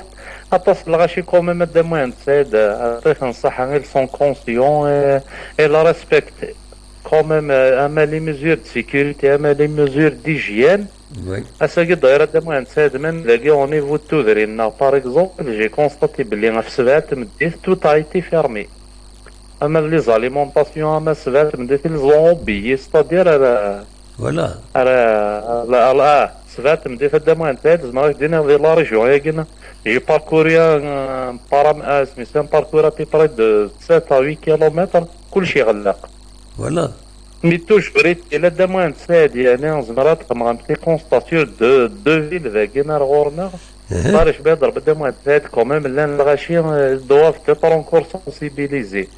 Aṭas n lɣaci, quand même, a Dda Muḥend Saɛid, a, a, ils sont conscients et, et ils respectent quand même, euh, ama les mesures de sécurité, ama les mesures d'hygiène. Ass-agi, d'ailleurs, a Dda Muḥend Saɛid, même dagi, au niveau de tudrin-nneɣ, par exemple, j'ai constaté belli ɣef sebɛa n tmeddit, tout a été fermé. Ama les alimentations, ama sebɛa n tmeddit, ils ont oublié, c'est-à-dire, euh, voilà. Ar, ar, ar, ar, sebɛa n tmeddit, a Dda Muḥend Saɛid, zemreɣ ad k-d-iniɣ di la région-agi, j'ai parcouru un, un param-, un, c'est un parcours à peu près de sept à huit kilomètres, kulci iɣelleq. Voilà. Mais toujours est-il, a Dda Muḥend Saɛid, yeɛni, zemreɣ ad xedmeɣ un petit constat sur deux, deux villes dagi ar ɣur-neɣ. Ṭarec Bɛid Rebbi, a Dda Muḥend Saɛid, quand même, llan lɣaci, euh, doivent être encore sensibilisés.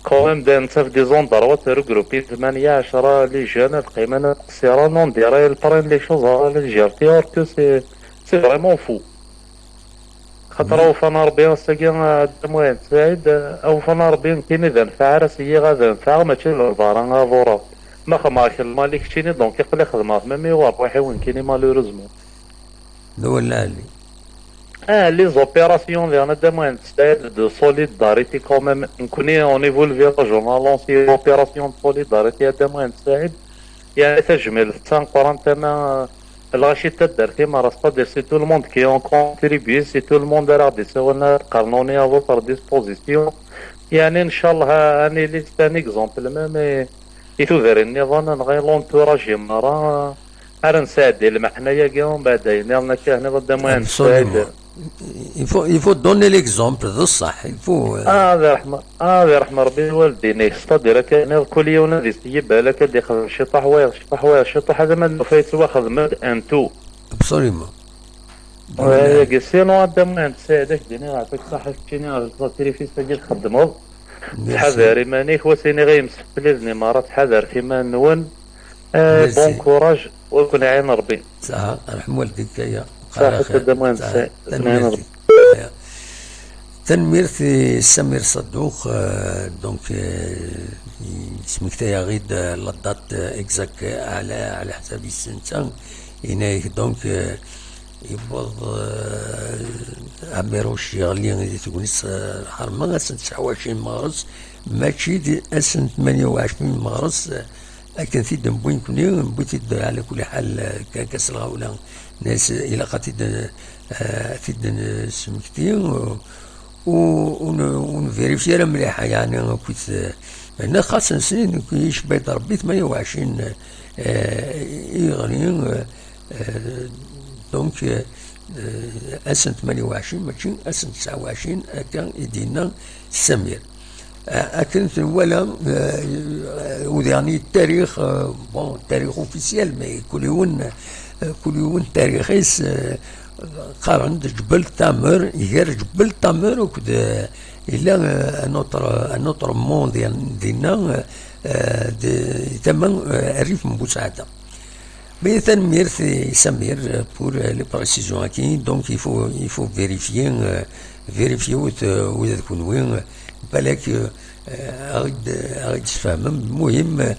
Quand même, d-, nettaf des endroits regroupés, tmanya, ɛecra, les jeunes, ad qqimen, ad qessiren, on dirait, ils prennent les choses à la légèreté, or que c'est, c'est vraiment faux. Xaṭer awufan Rebbi ass-agi, a Dda Muḥend Saɛid, awufan Rebbi nekkini d anfeɛ ara s-yiɣ ad anfeɣ, mačči d lehḍer ara ḍurreɣ. Ma xedmeɣ ak lmal i keččini, donc iqli xedmeɣ-t même i warwaḥ-iw nekkini, malheureusement. D awal lɛali. Ah, les opérations diɣen, a Dda Muḥend Saɛid, de solidarité quand même. Nekkni, au niveau le village, on a lancé une opération de solidarité, a Dda Muḥend Saɛid. Yeɛni tajmilt d tameqqrant ama lɣaci n taddart-im, c'est-à-dire c'est tout le monde qui ont contribué, c'est tout le monde ara ɣ-d-isawalen, ara qqaren on est à votre disposition. Yeɛni, ncallah, ad nili c'est un exemple même i, i tudrin nniḍen, neɣ i l'entourage merra, ara nesɛeddi lmeḥna-agi, umbeɛd ayen nniḍen akka, hniḍ a Dda Muḥend Saɛid. Absolument. Il faut, il faut donner l'exemple, d ṣṣeḥ, il faut, euh, Ah, ad iṛḥem, ah, ad iṛḥem Rebbi lwaldin-ik, c'est-à-dire akka, nniḍ kul yiwen ad iseyyeb, ala akka ad ixdem ciṭuḥ wayeḍ, ciṭuḥ wayeḍ, ciṭuḥ, ad ama nufa yettwaxdem-d un tout. Absolument. Wayagi, sinon, a Dda Muḥend Saɛid, ad k-d-iniɣ, ɛṭik ṣṣeḥḥa, keččini ɣef sacrifice-agi txeddmeḍ. Merci. Ttḥadar iman-ik, wa s-iniɣ i yimsefliden imeṛṛa, ttḥadaret iman-nwen. Eh, merci. Bon courage, wa ken-iɛin Rebbi. Saha, rḥem waldik, aya. Saha, a Dda Muḥend Saɛid, tanemmirt. Aya. Tanemmirt i Samir Saddux, euh, donc, euh, yesmektay-aɣ-id, euh, la date, euh, exacte, euh, ɛla, ɛla ḥsab-is netta. Yenna-yak, donc, euh, yewweḍ, euh, Ɛmiruc yeɣli di tegnit, euh, lḥerma, ass n tesɛa u ɛecrin meɣres, mačči di ass n tmanya u ɛecrin meɣres, euh, akken t-id-newwi nekni, newwi-t-id ɛla kulli ḥal, eh, kan kas lɣawla, nes ilaq ad t-id, eh, ad t-id-nesmekti, u, u, u ne-, ur nevérifie ara mliḥ, yeɛni, akkit, eh, meɛna xas nesli nekk icebba-d Rebbi tmanya u ɛecrin, eh, i yeɣli, eh, eh, donc, eh, eh, ass n tmanya u ɛecrin, mačči ass n tesɛa u ɛecrin, akka i d-yenna Samir. Eh, akken nwala, eh, au dernier tarix, eh, bon, tarix officiel, mais kul yiwen, eh, kul yiwen tarix-is, eh, qqaren-d Ǧbel Tamer, gar Ǧbel Tamer akked, eh, yella, eh, un autre, un autre mont din-, dinna, eh, eh, di tama, eh, rrif n Busaɛda. Mais tanemmirt i Samir, euh, pour, euh, les précisions-agi. Donc, il faut, il faut vérifier, euh, vérifier wid, euh, wid d kunwi, euh, balak, euh, ad ɣ-d-, ad ɣ-d-tesfehmem. Lmuhim, euh,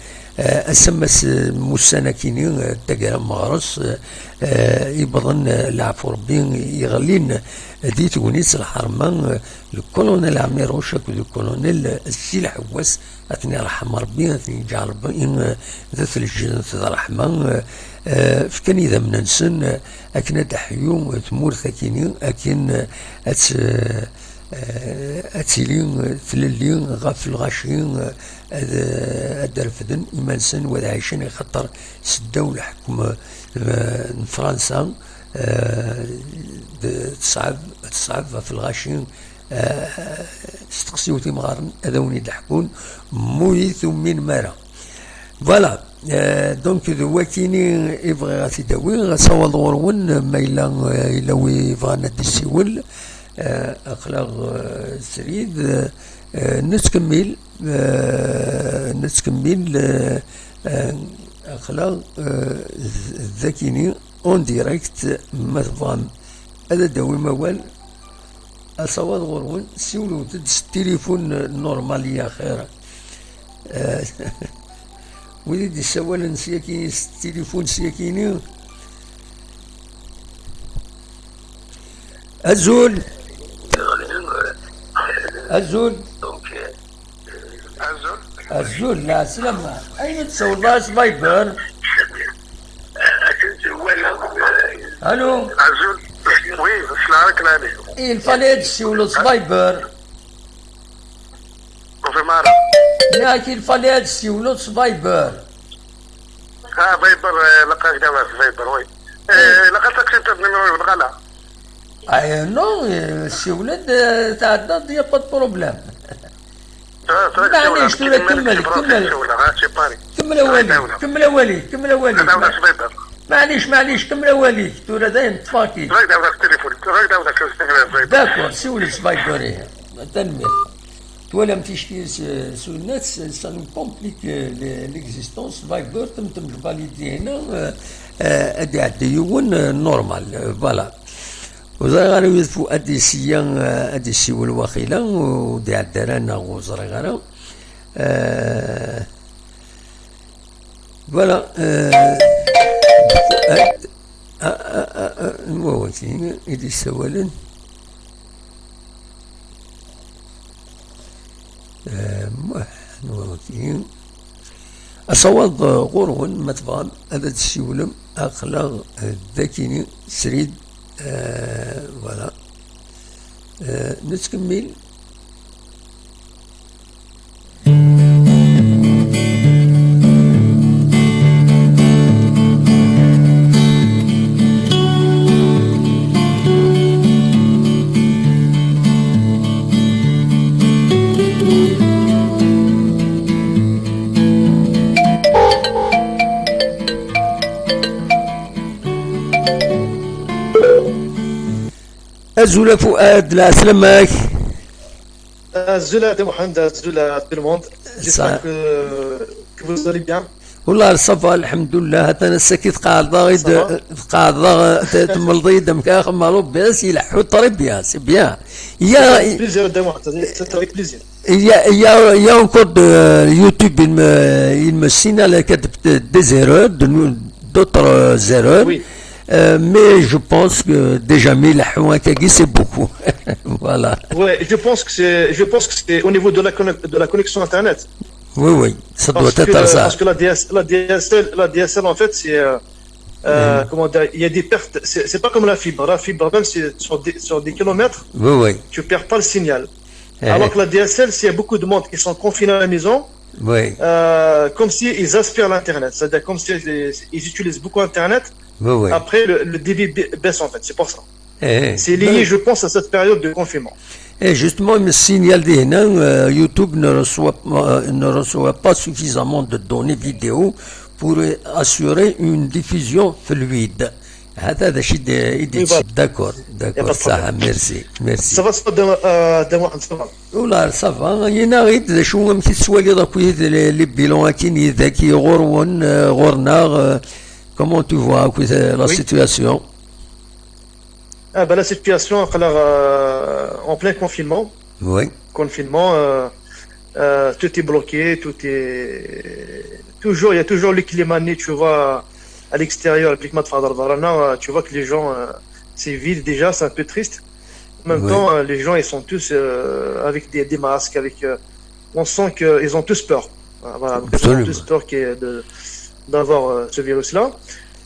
ass-a, ass n wussan-agi-ni, euh, taggara n meɣres, euh, euh, yewweḍen, euh, leɛfu Rebbi, yeɣlin di tegnit lḥerma, euh, le colonel Ɛmiruc akked le colonel, euh, Si Lḥewwas, ad ten-iṛḥem Ṛebbi, ad ten-yeǧǧ Ṛebbi, eh, d at lǧennet d ṛṛeḥma, eh, eh, fkan idammen-nsen, eh, akken ad d-teḥyu tmurt akini, akken, eh, ad t-, eh, ad tili, eh, tlelli ɣef lɣaci, eh, ad, ad d-refden iman-nsen, u ad ɛicen, axaṭer seddaw leḥkem, eh, n Fransa, eh, d-, teṣɛeb, teṣɛeb ɣef lɣaci, eh, steqsiwet imɣaren ad awen-id-ḥkun, mu ur tuminem ara. Voilà. Eh, donc, d wakini i bɣiɣ ad t-id-awiɣ, asawaḍ ɣur-wen, ma yella, eh, yella wi yebɣan ad d-isiwel, eh, aql-aɣ, eh, srid, eh, nettkemmil, eh, nettkemmil, eh, eh, aql-aɣ, eh, d-, d akini, en direct, ma tebɣam ad d-awim awal, asawaḍ ɣur-wen, siwlewt-d s tilifun normal i axir. Eh, Wid i d-issawalen s yaki, s tilifun s yakini. Azul. Azul. Azul. Azul, lɛeslama. Ayen i d-tsawleḍ s Viber? Alo. Azul. Oui, ssneɣ-k lɛali. Il fallait ad d-ssiwleḍ s Viber. Ur fhimeɣ ara. Nniɣ-ak il fallait ad d-ssiwleḍ s Viber. Ah, Viber, eh, ilaq ad k-d-awiɣ s Viber, oui. Eh, ilaq ad taksiḍ numéro-iw, neɣ ala? Ah, non, eh, ssiwel-d, eh, tɛeddaḍ, y a pas de problème. Ah, c'est vrai que maɛlic, ssiwleɣ, tura kemmel, kemmel. Ssiwleɣ, ah, c'est pareil. Kemmel awal-ik, kemmel awal-ik, kemmel awal-ik. Ad awiɣ s Viber. Maɛlic, maɛlic, kemmel awal-ik. Tura dayen ṭṭfeɣ-k-id. Ad awiɣ s téléphone. Ad awiɣ s téléphone. D'accord, ssiwel s Viber, ihi. Tanemmirt. Twalam ticki s, s, ça nous complique, euh, le-, l'existence. Viber, temtem validé hna, euh, euh, ad iɛeddi yiwen, euh, normal, euh, voilà. Ur ẓriɣ ara, yudef ad d-isi-, euh, ad d-isiwel waqila, ur d-iɛeddi ara neɣ ur ẓriɣ ara. Euh, voilà, euh, ad-, a, a, a, a, anwa wagi i d-issawalen? Eh, muḥ, anwa wagi? Asawaḍ, eh, ɣur-wen, ma tebɣam ad d-tessiwlem, aql-aɣ, eh, dakini, srid, eh, voilà. Eh, nettkemmil. Azul a Fuad, lɛeslama-k. Azul a Dda Muḥend, azul a tout le monde. J'espère que, que vous allez bien. Wallah, ça va, lḥemdullah. Atan ass-agi tqeɛdeḍ-aɣ-id, ça va? Tqeɛdeḍ-aɣ, t-, temmleḍ-iyi-d amek ara xemmeɣ, Rebbi ad s-yelḥu, très bien, c'est bien. Il y a, avec plaisir, Dda Muḥend, c'est avec plaisir. Il y a, il y a, il y a encore de YouTube, il me, il me signale qu'il y a des erreurs, de nou-, d'autres erreurs. Oui. Euh, mais je pense que déjà, mille points, c'est beaucoup. Voilà. Ouais, je pense que c'est, je pense que c'est au niveau de la conne-, de la connexion Internet. Oui, oui, ça doit être ça. Parce que, euh, parce que la D S, la D S L, la D S L, en fait, c'est, euh, euh, comment dire, il y a des pertes. C'est, c'est pas comme la fibre. La fibre, même si sur des, sur des kilomètres, oui, oui, tu perds pas le signal. Eh. Alors que la D S L, s'il y a beaucoup de monde qui sont confinés à la maison, oui, euh, comme si ils aspirent l'Internet, c'est-à-dire comme si ils, ils utilisent beaucoup Internet. Oui, oui. Après, le, le débit ba-, baisse en fait, c'est pour ça. Eh, c'est lié, ben, je pense, à cette période de confinement. Et justement, il me signale, euh, YouTube ne reçoit, euh, ne reçoit pas suffisamment de données vidéo pour, euh, assurer une diffusion fluide. Hada d acu i d-, i d-, oui, voilà. D'accord, d'accord, y a pas de problème. Merci, merci. Ça va, ça va, Dda, euh, Dda Muḥend, ça va. Ula, ça va. Yenna-ɣ-id d acu, amek i tettwaliḍ akk les, les bilans akin yid-k ɣur-wen, euh, ɣur-neɣ, euh, comment tu vois akk, euh, la situation? Ah, ben, la situation, aql-aɣ, euh, en plein confinement. Oui. Confinement, euh, euh, tout est bloqué, tout est, toujours, il y a toujours le climat, tu vois, à l'extérieur, le climat de Fadar Barana, euh, tu vois que les gens, euh, c'est vide déjà, c'est un peu triste. En même temps, euh, les gens, ils sont tous, euh, avec des, des masques, avec, euh, on sent qu'ils ont tous peur. Voilà, voilà, donc ils ont tous peur que de, d'avoir, euh, ce virus-là.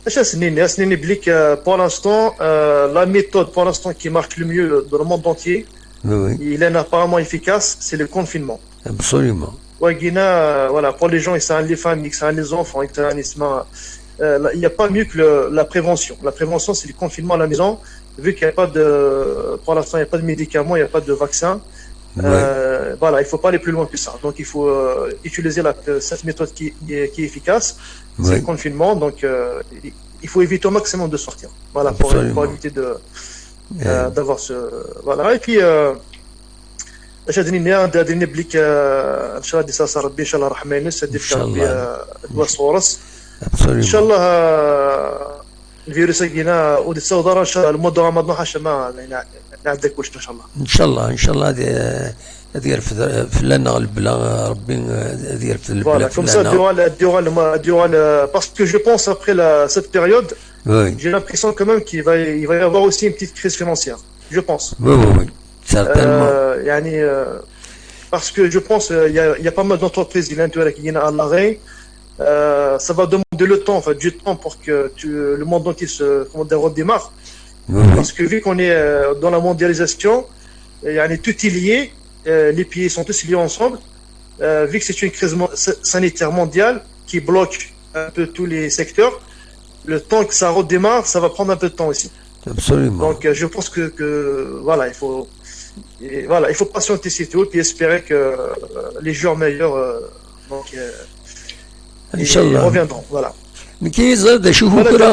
Acu ad s-nini? Ad s-nini belli que, euh, pour l'instant, euh, la méthode pour l'instant qui marche le mieux dans le monde entier, il est apparemment efficace, c'est le confinement. Absolument. Wagina, euh, voilà, pour les gens, ils sont les familles, ils sont les enfants, ils sont, euh, il n'y a pas mieux que le, la prévention. La prévention, c'est le confinement à la maison, vu qu'il n'y a pas de, pour l'instant, il n'y a pas de médicaments, il n'y a pas de vaccin. Euh, voilà, il faut pas aller plus loin que ça. Donc, il faut, euh, utiliser la, cette méthode qui, qui est, qui est efficace, c'est le confinement. Donc, euh, il, il faut éviter au maximum de sortir. Voilà, pour, pour éviter de, euh, d'avoir ce, voilà. Et puis, euh, acu ad d-nini, ad d-nini belli, euh, inchallah, ad d-yas Rebbi, inchallah, ṛṛeḥma-ines, ad d-yefk Rebbi, euh, ddwa sɣur-s. Inchallah, euh, الفيروس هنا ودي تصور ان شاء الله الموضوع ما نروحش ما نعدي كلش ان شاء الله. ان شاء الله، ان شاء الله، هذه Ad yerfed, eh, fell-aneɣ lebla, eh, Rebbi, eh, ad yerfed lebla. Voilà, comme ça, fell-aneɣ. Durant la, durant le mois, durant le, parce que je pense, après la, cette période, oui, j'ai l'impression quand même qu'il va, il va y avoir aussi une petite crise financière. Je pense. Oui, oui, oui. Certainement. Euh, يعني, euh, parce que je pense, euh, il y a, il y a pas mal d'entreprises, il y a un tour qui est à l'arrêt. Euh, ça va demander le temps, en fait, du temps pour que tu, le monde entier se, comment dire, redémarre. Oui, oui. Parce que vu qu'on est, euh, dans la mondialisation, euh, يعني, tout est lié, euh, les pays sont tous liés ensemble. Euh, vu que c'est une crise mo-, sa-, sanitaire mondiale qui bloque un peu tous les secteurs, le temps que ça redémarre, ça va prendre un peu de temps aussi. Absolument. Donc, euh, je pense que, que, voilà, il faut, et voilà, il faut patienter, c'est tout, puis espérer que, euh, les jours meilleurs, euh, donc, euh, ils reviendront. Inchallah. Voilà. Nekki ẓriɣ d acu kukra,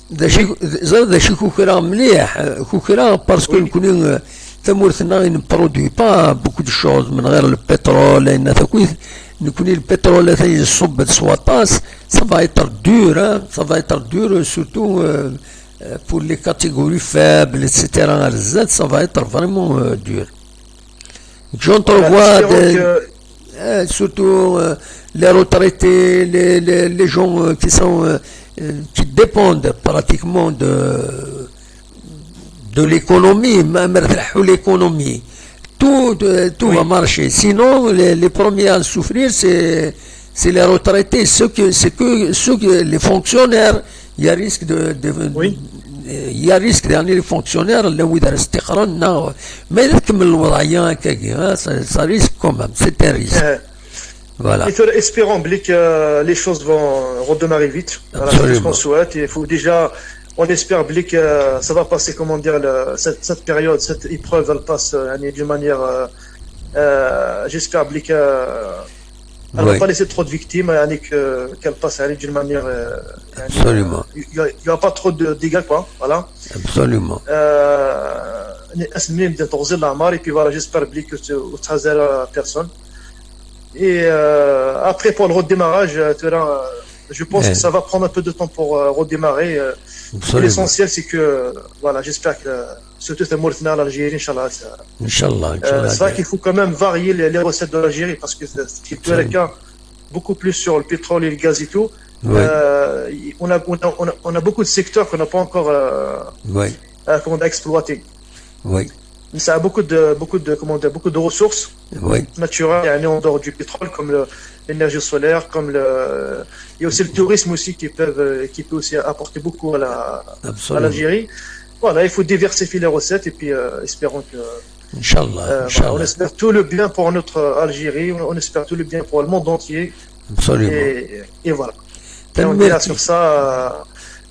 d acu, ẓriɣ d acu kukra mliḥ, kukra parce que nekni, euh, tamurt-nneɣ ne produit pas beaucoup de choses من غير le pétrole, ayen-a takit. Nekni le pétrole atan yeṣṣub-d s waṭas, ça va être dur, hein, ça va être dur, surtout, euh, euh, pour les catégories faibles, et cetera, ça va être vraiment, euh, dur. J'entrevois des, euh, surtout, euh, les retraités, les, les, les gens, euh, qui sont, euh, euh, qui dépendent pratiquement de, de l'économie, même l'économie. Tout, euh, tout va marcher. Sinon, les, les premiers à souffrir, c'est, c'est les retraités, ceux que, c'est que, ceux que, les fonctionnaires, il y a risque de, de, il y a risque, يعني, les fonctionnaires, là où il reste, mais il y a, ça, ça risque quand même, c'est un risque. Voilà. Et espérons, Blick, euh, les choses vont redémarrer vite. Voilà, c'est ce qu'on souhaite. Il faut déjà, on espère, Blick, euh, ça va passer, comment dire, le, cette, cette période, cette épreuve, elle passe, euh, d'une manière, euh, euh, j'espère, Blick, euh, elle va pas laisser trop de victimes, يعني, que, qu'elle passe, يعني, d'une manière, euh, يعني, il y a, il y aura pas trop de dégâts, quoi. Voilà. Absolument. Euh, et puis voilà, j'espère, Blick, que tu, tu personne. Et, euh, après, pour le redémarrage, euh, je pense que ça va prendre un peu de temps pour, euh, redémarrer. Euh, l'essentiel, c'est que, euh, voilà, j'espère que, euh, surtout l'Algérie, Inch'Allah, ça, c'est vrai qu'il faut quand même varier les, les recettes de l'Algérie parce que c'est, c'est le cas beaucoup plus sur le pétrole et le gaz et tout. Euh, on a, on a, on a, on a beaucoup de secteurs qu'on n'a pas encore, euh, euh, comment dire, exploités. Mais ça a beaucoup de, beaucoup de, comment dire, beaucoup de ressources naturelles, يعني, en dehors du pétrole, comme le, l'énergie solaire, comme le, il y a aussi le tourisme aussi qui peuvent, euh, qui peut aussi apporter beaucoup à la, à l'Algérie. Voilà, il faut diversifier les recettes et puis, euh, espérons que, Inch'Allah, euh, voilà, on espère tout le bien pour notre Algérie, on, on espère tout le bien pour le monde entier. Et, et voilà. Et on dira sur ça, euh,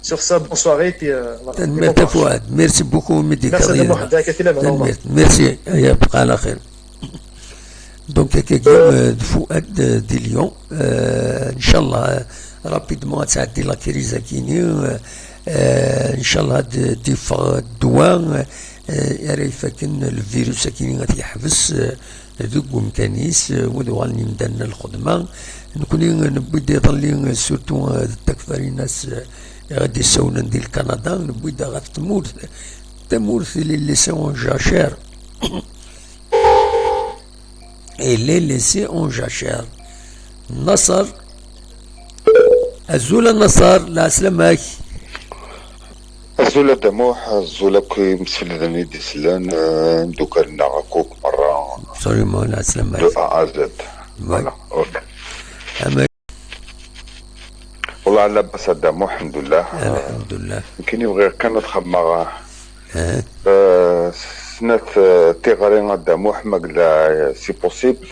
sur ça, bonne soirée, et puis, euh, voilà. Et bon courage. Merci beaucoup, Mehdi Kadir. Merci, يعطيك العافية. Donc, كيما، آه، فؤاد، آه، دي ليون. آه، إن شاء الله، آه، rapidement غتعدي la crise أكيني. آه، آه، إن شاء الله د-، ديفغ الدواء، آه، آه، راه يفكن الفيروس أكيني غادي يحبس، آه، deg umkan-is, آه، ود وغالني مدان الخدمة. نكوني نبي دي ظلي surtout، آه، التكفاريناس، آه، غادي يسولن دي الكندا، نبي دا غا في تمورث، تمورث اللي ليسي اون جاشير. إيه، لي ليسي اون جاشير. نصر. أزول نصر، لا سلامك. أزول دموح، أزول أكو مسفلدني دي سلان، آه، ندوكرنا أكوك مرة. Absolument، لا سلامك. De A à Z. Voilà، أوكي. والله لاباس دموح، الحمد لله. الحمد لله. يمكن يبغي كان تخمر. آه، سنات، آه، تيغري غدا موح ما قلنا، آه، c'est possible.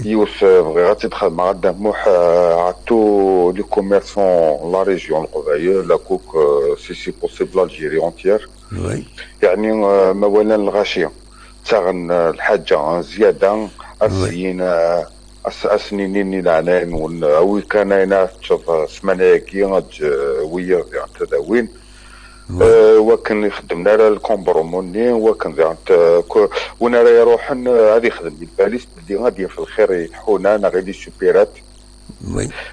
يوث، آه، بغي غادي تدخل مع غدا موح، آه، عطو les commerçants la région القبايل، la coque، آه، c'est possible l'Algérie entière. يعني، آه، ما ولا الغاشية. تاغن، آه، الحاجة زيادة، الزين، آه، أس-، أسنينين العناين ون-، أوي كان هنا تشوف سمانة كي غاد، آه، ويا يعني تداوين. آه، وكان يخدم لنا الكومبروموني، وكان زعما ت-، كو-، وين راه يروح ن-، غادي يخدم بالباليس بلي غادي في الخير يتحونا، أنا غير لي سوبيرات.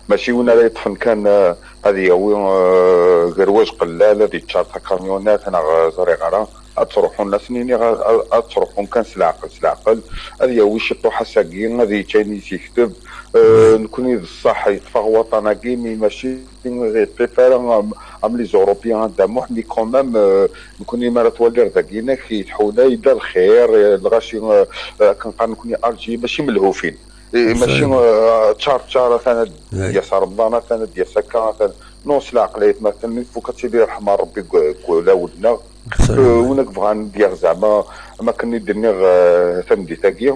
ماشي وين راه يطفن كان، آه، غادي يهوي، آه، غير واش قلال، غادي يتشارطا كاميونات، أنا غا-، زري غرا. ad ttruḥun, ad sen-iniɣ ad, ad, ad ttruḥun kan s leɛqel, s leɛqel. Ad yawi ciṭuḥ ass-agi, ad yečč ayen i s-yekteb. Eh, nekkni d ṣṣeḥ yeṭṭef-aɣ waṭṭan-agi, mi mačči ur yeṭṭif ara am, am les Européens a Dda Muḥ, mi quand même, eh, nekkni mi ara twaliḍ dagi-inek, yetḥulay-d lxir, eh, lɣaci, eh, eh, akken qqaren nekkni Alger, mačči melhufin. Eh, mačči, eh, ččar ččar, atan ad d-yas Remḍan, atan ad d-yas akka, atan. Non, s leɛqel ayetma, atan ifuk ad tili ṛṛeḥma n Ṛebbi deg, deg ulawen-nneɣ. Eh, win akk bɣan ad yaɣ zeɛma, am akken i d-nniɣ, eh, tameddit-agi.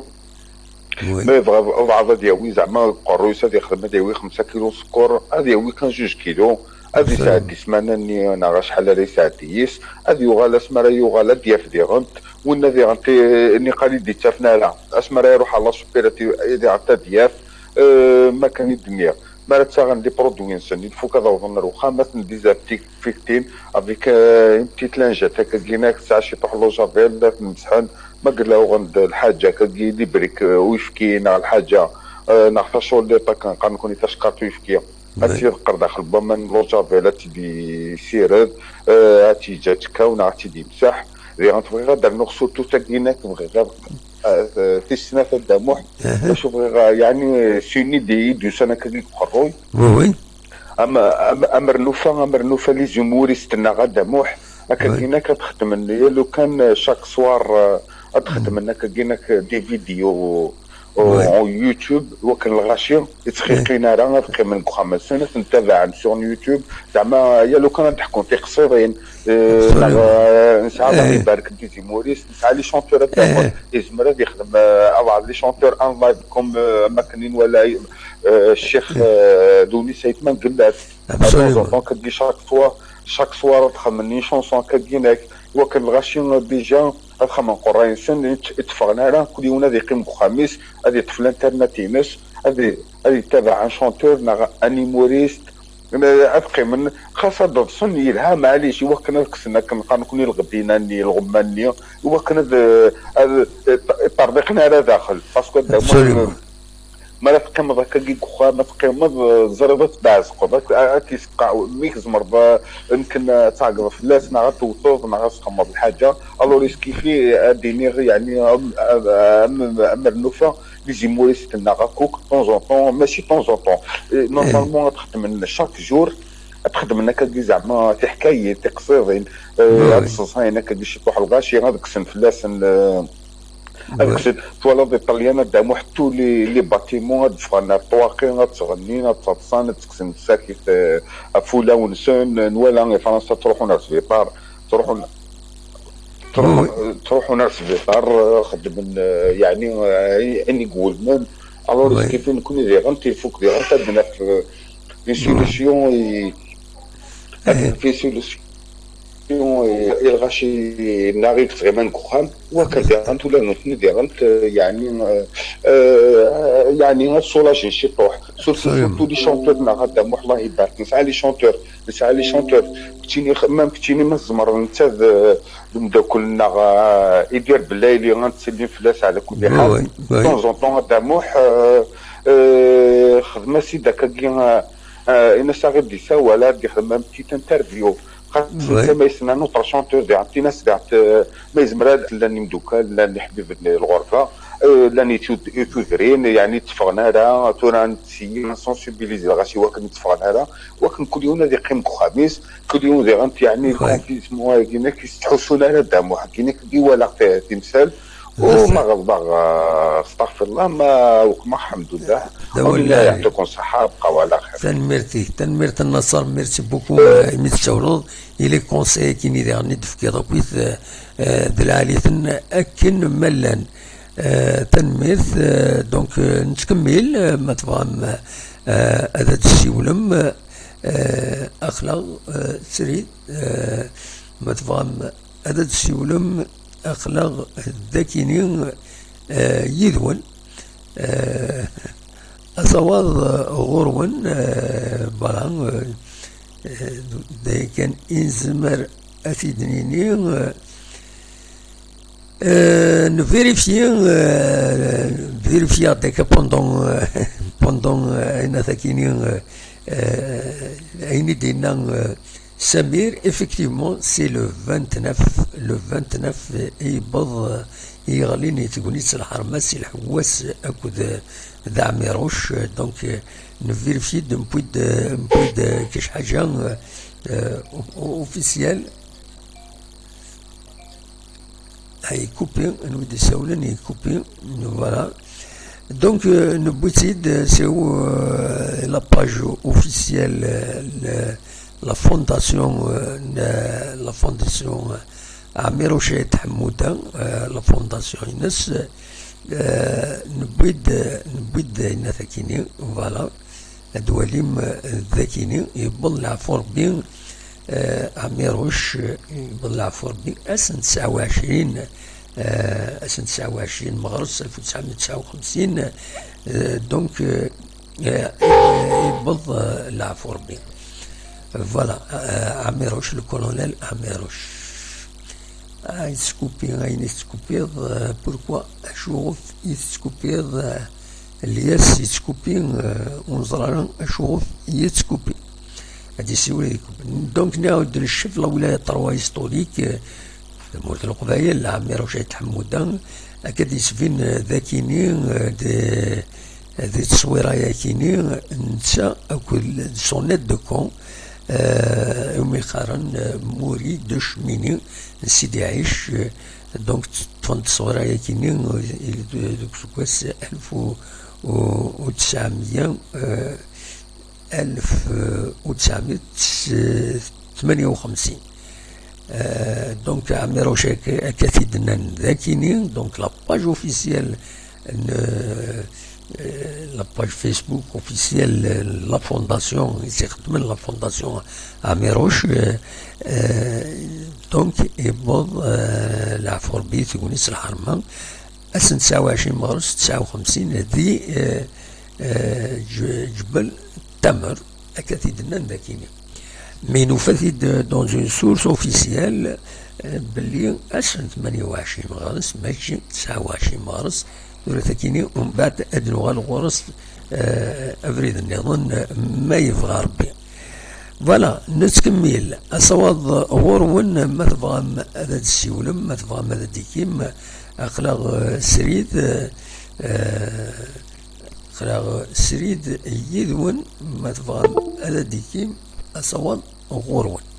Ma yebɣa wabɛaḍ ad yawi zeɛma deg uqerruy-is, ad yexdem, ad yawi xemsa kilu n sskeṛ, ad yawi kan zuǧ kilu, ad yesɛeddi ssmana-nni neɣ acḥal ara yesɛeddi yis, ad yuɣal asmi ara yuɣal ad d-yaf diɣen, winna diɣen ti-, niqal i d-ittafen ara, asmi ara iruḥ ɣer la supérette diɣen ad d-yaf, eh, am akken i d-nniɣ. Mi ara ttaɣen les produits-nsen, il faut ad awḍen ar uxxam, ad ten-dizaptikfiktin avec, euh, une petite lingette, akka ginak tesɛa ciṭuḥ l'eau de javel, ad ten-mseḥen, ma yella uɣen-d lḥaǧa, akka gi les briques, euh, uyefki, neɣ lḥaǧa, euh, neɣ taculliḍt, akken qqaren nekkni taceqqart uyefki, ad tt-yeḍqer daxel n waman n l'eau de javel, ad tt-id-yessired, euh, ad tt-yeǧǧ ad tekkaw, neɣ ad tt-id-yemseḥ. Diɣen bɣiɣ ad d-rnuɣ surtout taginak, bɣiɣ ad, euh, tis snat a Dda Muḥ, bac bɣiɣ, euh, yeɛni, euh, s une idée i d-yusan akka deg uqerruy. Oui, oui. Am, am, am rnufa, am rnufa les humoristes-nneɣ a Dda Muḥ, akka ginak ad xedmen, ya lukan, euh, chaque soir, euh, ad xedmen akka ginak des vidéos en YouTube, wakken lɣaci ur ttxiqin ara, ad qqimen deg uxxam-nsen, ad ten-tabaɛen sur YouTube, zeɛma ya lukan ad d-ḥkun tiqsiḍin, eh, neɣ, eh, nesɛa Allah ibarek des humoristes, nesɛa les chanteurs ad d-aɣen, yezmer ad yexdem, eh, abɛaḍ les chanteurs en live, comme, eh, am akken i nwala, eh, ccix, eh, Lounis Ayt Mengellat. Absolument. Donc, chaque fois, chaque soir, ad xedmen une chanson akka ginak, iwakken lɣaci, eh, déjà, ad xedmen qerray-nsen, ur tt-, ur tteffɣen ara, kul yiwen ad yeqqim deg uxxam-is, ad yeṭṭef l'internet-ines, ad i-, ad yettabaɛ un chanteur neɣ un humoriste, ad qqimen, xas ad ḍḍsen, yelha, maɛlic, iwakken ad kksen akken qqaren nekkni lɣedina-nni, lɣemma-nni, iwakken ad, ad, ad ṭṭerḍiqen ara daxel, parce que mi ara teqqimeḍ akkagi deg uxxam, ad teqqimeḍ, eh, ẓriḍ ad tbeɛzeqeḍ, ad, ad k-iseqqeɛ, mi tzemreḍ, eh, mken ad tɛeggeḍ fell-as, neɣ ad tewteḍ, neɣ ad txemmeḍ lḥaǧa. Alors, iskifi, ad d-iniɣ, yeɛni, am, am, am, am rnufa, les humoristes-nneɣ akk, de temps en temps, mačči de temps en temps. Eh, normalement, ad xedmen chaque jour, ad xedmen akkagi zeɛma tiḥkayin, tiqsiḍin, eh, ad ṣṣayen akkagi ciṭuḥ lɣaci, ad kksen fell-asen, eh, ad kksen. Twalaḍ Iṭalyan a Dda Muḥ, tous les, les bâtiments ad d-ffɣen ar ṭṭwaqi, ad ttɣennin, ad ttaḍsan, ad ttekksen ttsakit, eh, ɣef wulawen-nsen. Nwala i Fransa ttruḥun ar sbiṭar, ttruḥun, ttruḥun, ttruḥun ar sbiṭar, eh, xeddmen, eh, yeɛni, eh, ayen i iwulmen. Alors, est-ce que nekkni diɣen, ifuk diɣen, ad d-naf, eh, une solution i, ad d-naf une solution i, i lɣaci-nneɣ i yettɣiman deg uxxam, wakken diɣen ula d nutni diɣen, eh, yeɛni, eh, eh, yeɛni ad sulajen ciṭuḥ. Surtout, surtout les chanteurs-nneɣ a Dda Muḥ, Allah ibarek. Nesɛa les chanteurs, nesɛa les chanteurs. Keččini, même keččini ma tzemreḍ, netta d, d umeddakel-nneɣ, eh, Idir Bellayli, ad ttsellim fell-as ɛla kulli ḥal. De temps en temps, a Dda Muḥ, eh, eh, xdem-as-id akkagi, eh, eh, in-as aɣ-id isawal, ad d-ixdem un petit interview. Xas netta ma yesna notre chanteur, diɣen tin-as diɣen, eh, ma yezmer ad llan imdukal, llan iḥbiben n lɣerba, eh, llan itud-, itudrin, yeɛni tteffɣen ara, tura ad nsensibiliser lɣaci wakken tteffɣen ara, wakken kul yiwen ad iqqim deg uxxam-is, kul yiwen diɣen, yeɛni le confinement-agi-inek, ur ttḥussun ara Dda Muḥ, agi-inek i walaɣ ti-, timsal, u ma ɣelḍeɣ, eh, astaɣfirullah, ma weqmeɣ, ḥemdullah. D awal lɛali. Yeɛṭikum ṣṣeḥḥa, bqaw ɛla xir. Tanemmirt-ik, tanemmirt a Naṣer, merci beaucoup, eh, imi tsawleḍ i les conseils-agi-nni diɣen i d-tefkiḍ akkit, eh, eh, d lɛali-ten akken ma llan. Eh, tanemmirt, eh, donc, eh, nettkemmil, eh, ma tebɣam, eh, ad d-tessiwlem, eh, aql-aɣ, eh, srid, eh, ma tebɣam ad d-tessiwlem, aql-aɣ dagi-ni, eh, yid-wen. Eh, asawaḍ, eh, ɣur-wen, eh, voilà, eh, eh, d aya kan i nezmer ad t-id-nini, eh, Euh, nvérifier, euh, vérifier pendant, euh, pendant, euh, ayen ad ak-iniɣ, euh, euh, ayen i d-yenna, euh, Samir, effectivement, c'est le vingt-neuf, le vingt-neuf i yewweḍ, i yeɣlin i tegnit n lḥerma si Lḥewwas akked d Ɛmiruc. Donc, euh, nvérifie-d, newwi-d, euh, newwi-d, euh, kečč ḥaǧa, euh, euh, officiel. Ay, coupé, anwa i d-isawlen, ay, coupé, voilà. Donc, euh, newwi-tt-id, euh, c'est où, euh, la page officielle, euh, le, la fondation, euh, ne, la fondation, euh, Ɛmiruc At Ḥemmuda, euh, la fondation-ines, euh, newwi-d, newwi-d ayen akini, voilà. Ad twalim, euh, d akini, yewweḍ leɛfu Rebbi, euh, Ɛmiruc, euh, yewweḍ leɛfu Rebbi, ass n tesɛa u ɛecrin, euh, ass n tesɛa u ɛecrin meɣres alef u tesɛemya u tesɛa u xemsin, euh, donc, euh, euh, yewweḍ, euh, leɛfu Rebbi. Voilà, euh, Ɛmiruc, le colonel Ɛmiruc. Ah, yettkupi, ayen i tettkupiḍ, euh, pourquoi, acuɣef i tettkupiḍ, euh, Lyas yettkupi, euh, ur neẓri ara acuɣef i yettkupi. Ad d-isiwel ad yekkupi. Donc, nɛawed neccef la wilaya trois historique, euh, tamurt n Leqbayel, Ɛmiruc At Ḥemmuda, akka d-yesbin, euh, d akini, euh, d, di tteswira-yakini, netta akked son aide de camp, euh, umi qqaren, euh, Mouri de Chemini, n Sidi Ɛic, euh, donc, ṭṭfen tteswira-yakini, euh, deg useggas alef u tesɛemya, euh, alef u tesɛemya u tmanya u xemsin. Euh, donc, Ɛmiruc akka, akka t-id-nnan d akini, donc la page officielle n, euh, la page Facebook officielle, euh, la fondation, i s-ixeddmen la fondation Ɛmiruc, euh, euh, donc, yewweḍ, euh, leɛfu Rebbi, tegnit s lḥerma, ass n tesɛa u ɛecrin meɣres tesɛa u xemsin di, euh, euh, Ǧ-, Ǧebel Tamer, akka t-id-nnan d akini. Mi nufa-t-id, euh, dans une source officielle, euh, belli ass n tmanya u ɛecrin meɣres, mačči tesɛa u ɛecrin meɣres, tura takini, umbeɛd ad nuɣal ɣur-s, euh, abrid nniḍen, euh, ma yebɣa Rebbi. Voilà, nettkemmil. Asawaḍ ɣur-wen, ma tebɣam ad d-tessiwlem, ma tebɣam ad d-tikim, aql-aɣ, euh, srid, euh, aql-aɣ srid yid-wen, ma tebɣam ad d-tikim asawaḍ ɣur-wen.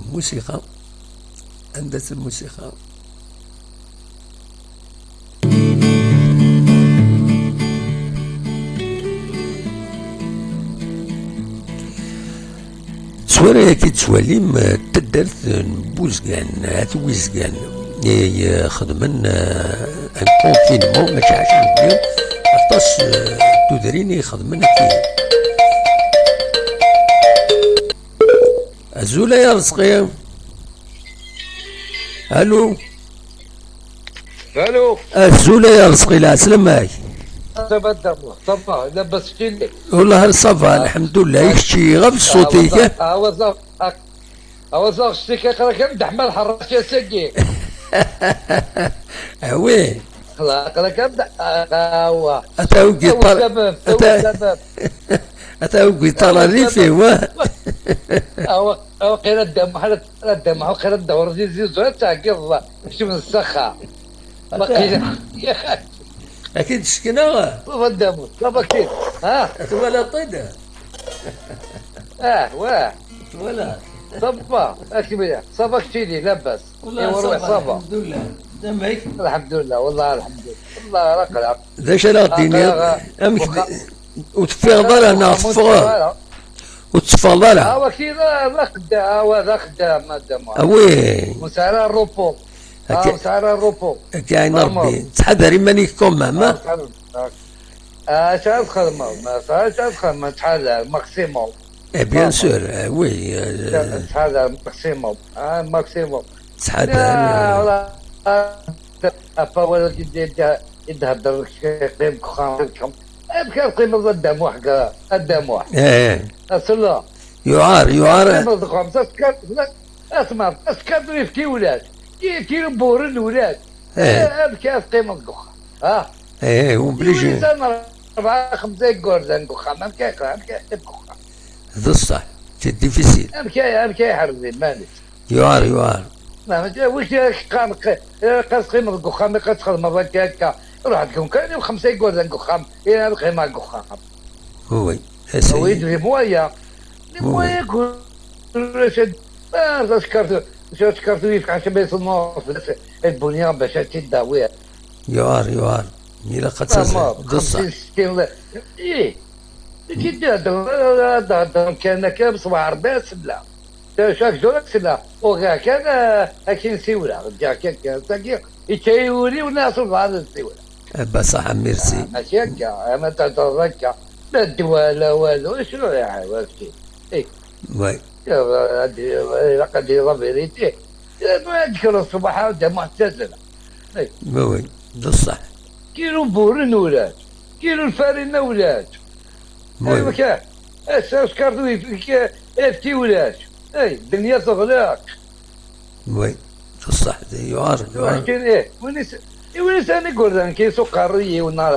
Lmusiqa, anda-tt lmusiqa? Ttwara-agi tettwalim, eh, taddart n Buzgan, At Wizgan, i, eh, xedmen, eh, un confinement, mačči ɛecrin deg-, aṭas, eh, n tudrin i xedmen akka. Azul ay Arezqi. Alu. Alu. Azul ay Arezqi, lɛeslama-k. Ça va, ça va, labas kini. Wellah ça va, lḥemdullah. I kečči, ɣef ṣṣut-ik? Awazaɣ, awazaɣ, awazaɣ, ccek aql-ak am Dda Ḥmed Ḥerrac ass-agi. Ah oui. Aql-ak am Dda, awa. Ata ugiṭar, ata, ata ugiṭar rrif, wa. Awa, awa, qila Dda Muḥ-, Dda Muḥ-, qila Dda Urzizi, zwa ad tɛeggiḍ, kečč d ssexxa. Waqila. Ad k-id-sekneɣ? Baba Dda Muḥ, baba kid. Ha? Twalaḍ-t-id? Ah, wah. Twalaḍ. Ça va, akmil. Ça va keččini, labas. Wallah, ça va, ça va. Alḥemdulillah. Amek? Alḥemdulillah, wallah, alḥemdulillah. Wallah, ara aql-aɣ. D acu ara ɣ-d-tiniḍ? Aql-aɣ, amek wexxam, d-, ur teffiɣeḍ ara neɣ teffɣeḍ? Ur teffɣeḍ ara? Awa kira, d axeddam, awa, d axeddam, a Dda Muḥ. Ah oui. Ur sɛi ara repos. Ah, ur sɛi ara repos. Akka ɛin Rebbi. Ttḥadar iman-ik quand même, ah. Ah, ttḥadar. Ah, acu ara txedmeḍ? Ma acu ara txedmeḍ? Ttḥadar, maximum. Eh, bien sûr, eh, oui, eh, ttḥadar, maximum. Ah, maximum. Ttḥadar, ya, eh. Wala, ah, ɣef wawal i d-, i d-, i d-thedder, qqim deg uxxam, qqim. Amek ara teqqimeḍ a Dda Muḥ, a Dda Muḥ? Eh, eh. Asella. Yuɛer, yuɛer. Teqqimeḍ deg uxxam, taskart, la, asma, taskart ur yefki ulac. Ki-, kilu buren ulac. Eh. Eh, amek ara teqqimeḍ deg uxxam? Ha? Eh, eh, obligé. Iwulsan rebɛa, xemsa igerdan deg uxxam, amek ara, amek ara teqqim deg uxxam? D ṣṣeḥ. C'est difficile. Amek ay, amek ay ḥerzen iman-is? Yuɛer, yuɛer. Ma, ma, wiš ara k-qqaren, q-, ilaq ad teqqimeḍ deg uxxam, ilaq ad txedmeḍ akka, akka. Ruḥ deg kan, xemsa igerdan deg uxxam, ilaq ad qqimeɣ deg uxxam. Oui, oui. Essayer. Oui, les moyens. Les moyens que, ah, tacekkart, tacekkart ur yefk ḥaca ma yeṣnur fell-as lbunya bac ad tt-id-tawiḍ. Yuɛer, yuɛer. Ilaq ad taẓeḍ. D ṣṣeḥ. Xemsin, settin, ih. Kif d-ihedder, ad d-hedder kan akka, ṣṣbeḥ Ṛebbi ad selleɣ. Cak dur ad selleɣ. Uɣeɣ kan, ah, akin siwleɣ. Ǧǧiɣ kan kan. Tagi, ičča-yi wul-iw, nniɣ ṣṣbeḥ ad siwleɣ. Eh, baṣaḥ, merci. Ah, mačči akka, ama tehedreḍ akka. La ddwa, la walu, acu iɛawaz-k? Eh. Ouais. Ilaq ad d-, ilaq ad d-yini la vérité. Ilaq ad d-kkreḍ ṣṣbeḥ, ad d-amuɣ ttazal. Eh. Oui, oui, d ṣṣeḥ. Kilu n wuren ulac. Kilu n lfarina ulac. Oui. Amek a-, ass-a askarṭu yefk-, efti ulac. Ay, ddenya teɣleq. Oui, d ṣṣeḥ, d yuɛer, yuɛer. Ih, win is-, i win isɛan igerdan kan s uqerruy-iw, neɣ,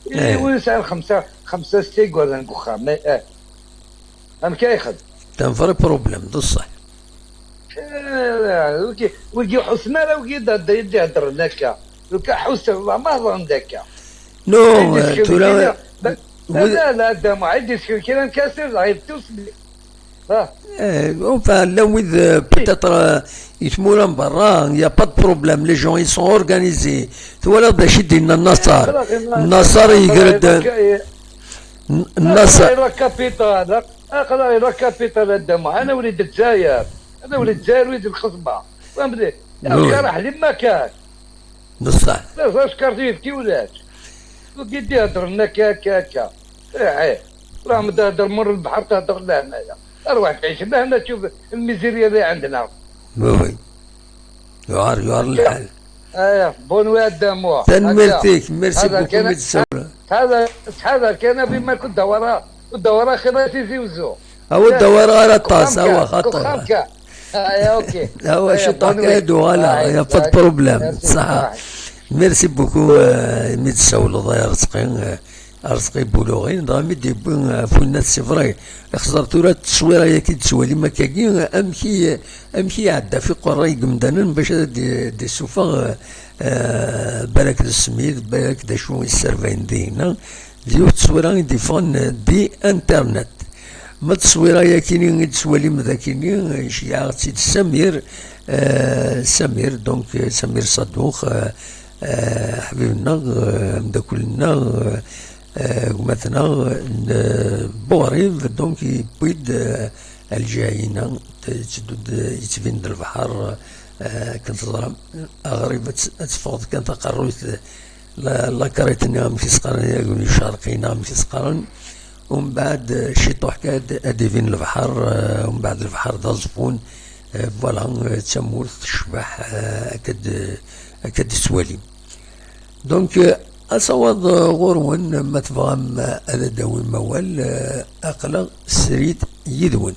eh, i win isɛan xemsa, xemsa, setta igerdan deg uxxam, eh, eh. Amek ay ixeddem? C'est un vrai problème, d ṣṣeḥ. Eh, wigi, wigi ḥussen ara, wigi d, d, d-iheddren akka. Lukan ḥussen, la ma heddren d akka. No, eh, tura, la, la, la, da Muḥ, i d-yesken kra n kasir, dɣa yettusmi. Ah. Eh, enfin, llan wid, eh, peut-être, eh, i tmura n berra, il y a pas de problème, les gens, ils sont organisés. Twalaḍ d acu i d-yenna Nasser? Nasser yegra-d, eh, N-, Nasser. Aql-aɣ la capitale, aql-aɣ la capitale a Dda Muḥ, ana wlid Lezzayer, ana wlid Lezzayer wid lxeṣba. Fhemtni? Oui. Amek ara ḥlim makan? Bṣaḥ. La, la ckarti yefki ulac. Wigi d-iheddren akka, akka, akka. Eh, eh. Rahm d-, d-, mur lbeḥr tehder lehna-ya. Arwaḥ tɛic lehna, tšuf lmizirya li ɛendna. Oui, oui. Yuɛer, yuɛer lḥal. Aya, bon, wa Dda Muḥ. Tanemmirt-ik, merci beaucoup, mi d-tsawleḍ. Ttḥadar, ttḥadar kan, abi ma kud dawara, kud dawara xir a Tizi Uzzu. Awa, ur d-awar ara aṭas, awa, xaṭer. Awa, ciṭuḥ kan ad uɣaleɣ, y a pas de problème. Ṣaḥa. Merci beaucoup, euh, mi d-tsawleḍ, ay Arezqi, euh, Arezqi Buluɣi, dɣa mi d-yewwi, euh, Funnat, c'est vrai. Ixẓer tura tteswira-yaki d-tettwalim akkagi, amek i, amek i iɛedda fi qerray n yemdanen bac ad d-, d-issufeɣ, euh, euh, balak d ssmid, balak d acu i sservayen dinna. D yiwet n tteswira i d-yeffɣen di internet. Ma d tteswira-yakini i d-tettwalim dagini, nceyyeɛ-tt-id Samir, eh, Samir, donc, eh, Samir Saddouh, eh, eh, ḥbib-nneɣ, eh, ameddakel-nneɣ, eh, eh, gma-tneɣ, eh, n, eh, Buɣrib, donc, yewwi-d, eh, lǧiha-ina, t-, yetteddu-d, yettbin-d lebḥer, eh, akken teẓram, aɣrib ad t-, ad teffɣeḍ kan taqerruyt, eh, la, la crête-nni, amek i s-qqaren, agni icerqi neɣ amek i s-qqaren. Umbeɛd, eh, ciṭuḥ kan ad, ad d-ibin lebḥer, eh, umbeɛd lebḥer d aẓeffun, eh, voilà, eh, d tamurt tecbeḥ, eh, akka d-, akka d-tettwalim. Donc, eh, asawaḍ, eh, ɣur-wen, ma tebɣam, eh, ad d-awim awal, eh, aql-aɣ srid yid-wen.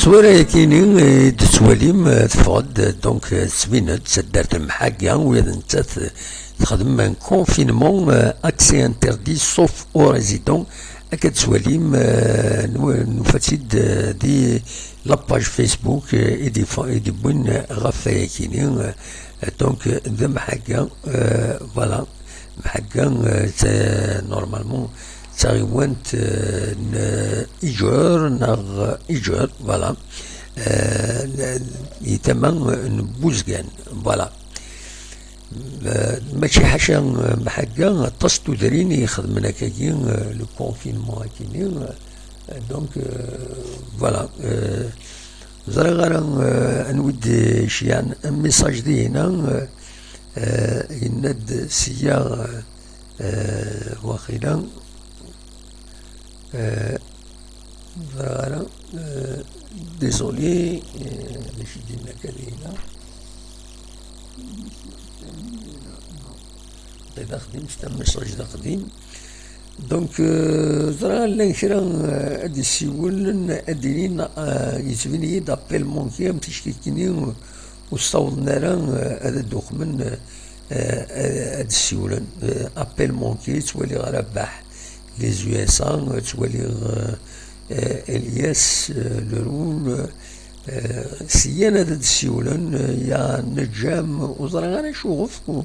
Tura yakini, eh, i d-tettwalim, eh, teffeɣ-d, eh, donc, eh, tettbin-d taddart n Mḥagga, ula d nettat, eh, texdem un confinement, eh, accès interdit sauf aux résidents. Akka d-tettwalim, eh, nu-, nufa-tt-id, eh, di la page Facebook, eh, i d-ifa-, i d-iwwin, eh, ɣef wayakini, eh, donc, eh, d Mḥagga, eh, voilà. Mḥagga, eh, d ta-, normalement, d taɣiwant, eh, n, eh, Iǧer, neɣ Iǧer, voilà. Eh, n-, di tama n Buzgan, voilà. Eh, mačči ḥaca, eh, Mḥagga, aṭas n tudrin i ixedmen akkagi, eh, le confinement akini, eh, donc, eh, voilà, eh, ẓriɣ ara, eh, anwa i d-iceyɛen message dihina, eh, eh, yenna-d sya, eh, eh, waqila, eh, ẓriɣ ara, eh, désolé, eh, d acu i d-yenna akka dihina? D aqdim, c'est un message d aqdim. Donc, euh, ẓriɣ llan kra, euh, ad d-ssiwlen, ad d-inin, euh, yettbin-iyi-d appel manqué, am ticki-nni, euh, ur ssawḍen ara, euh, ad d-uqmen, euh, euh, ad d-ssiwlen. Euh, appel manqué, ttwaliɣ Rabaḥ, les U S A, euh, ttwaliɣ, euh, euh, Elias, euh, Leroux, euh, Eh, syan ad d-ssiwlen, eh, ya Neǧǧam, ur ẓriɣ ara acuɣef, ur,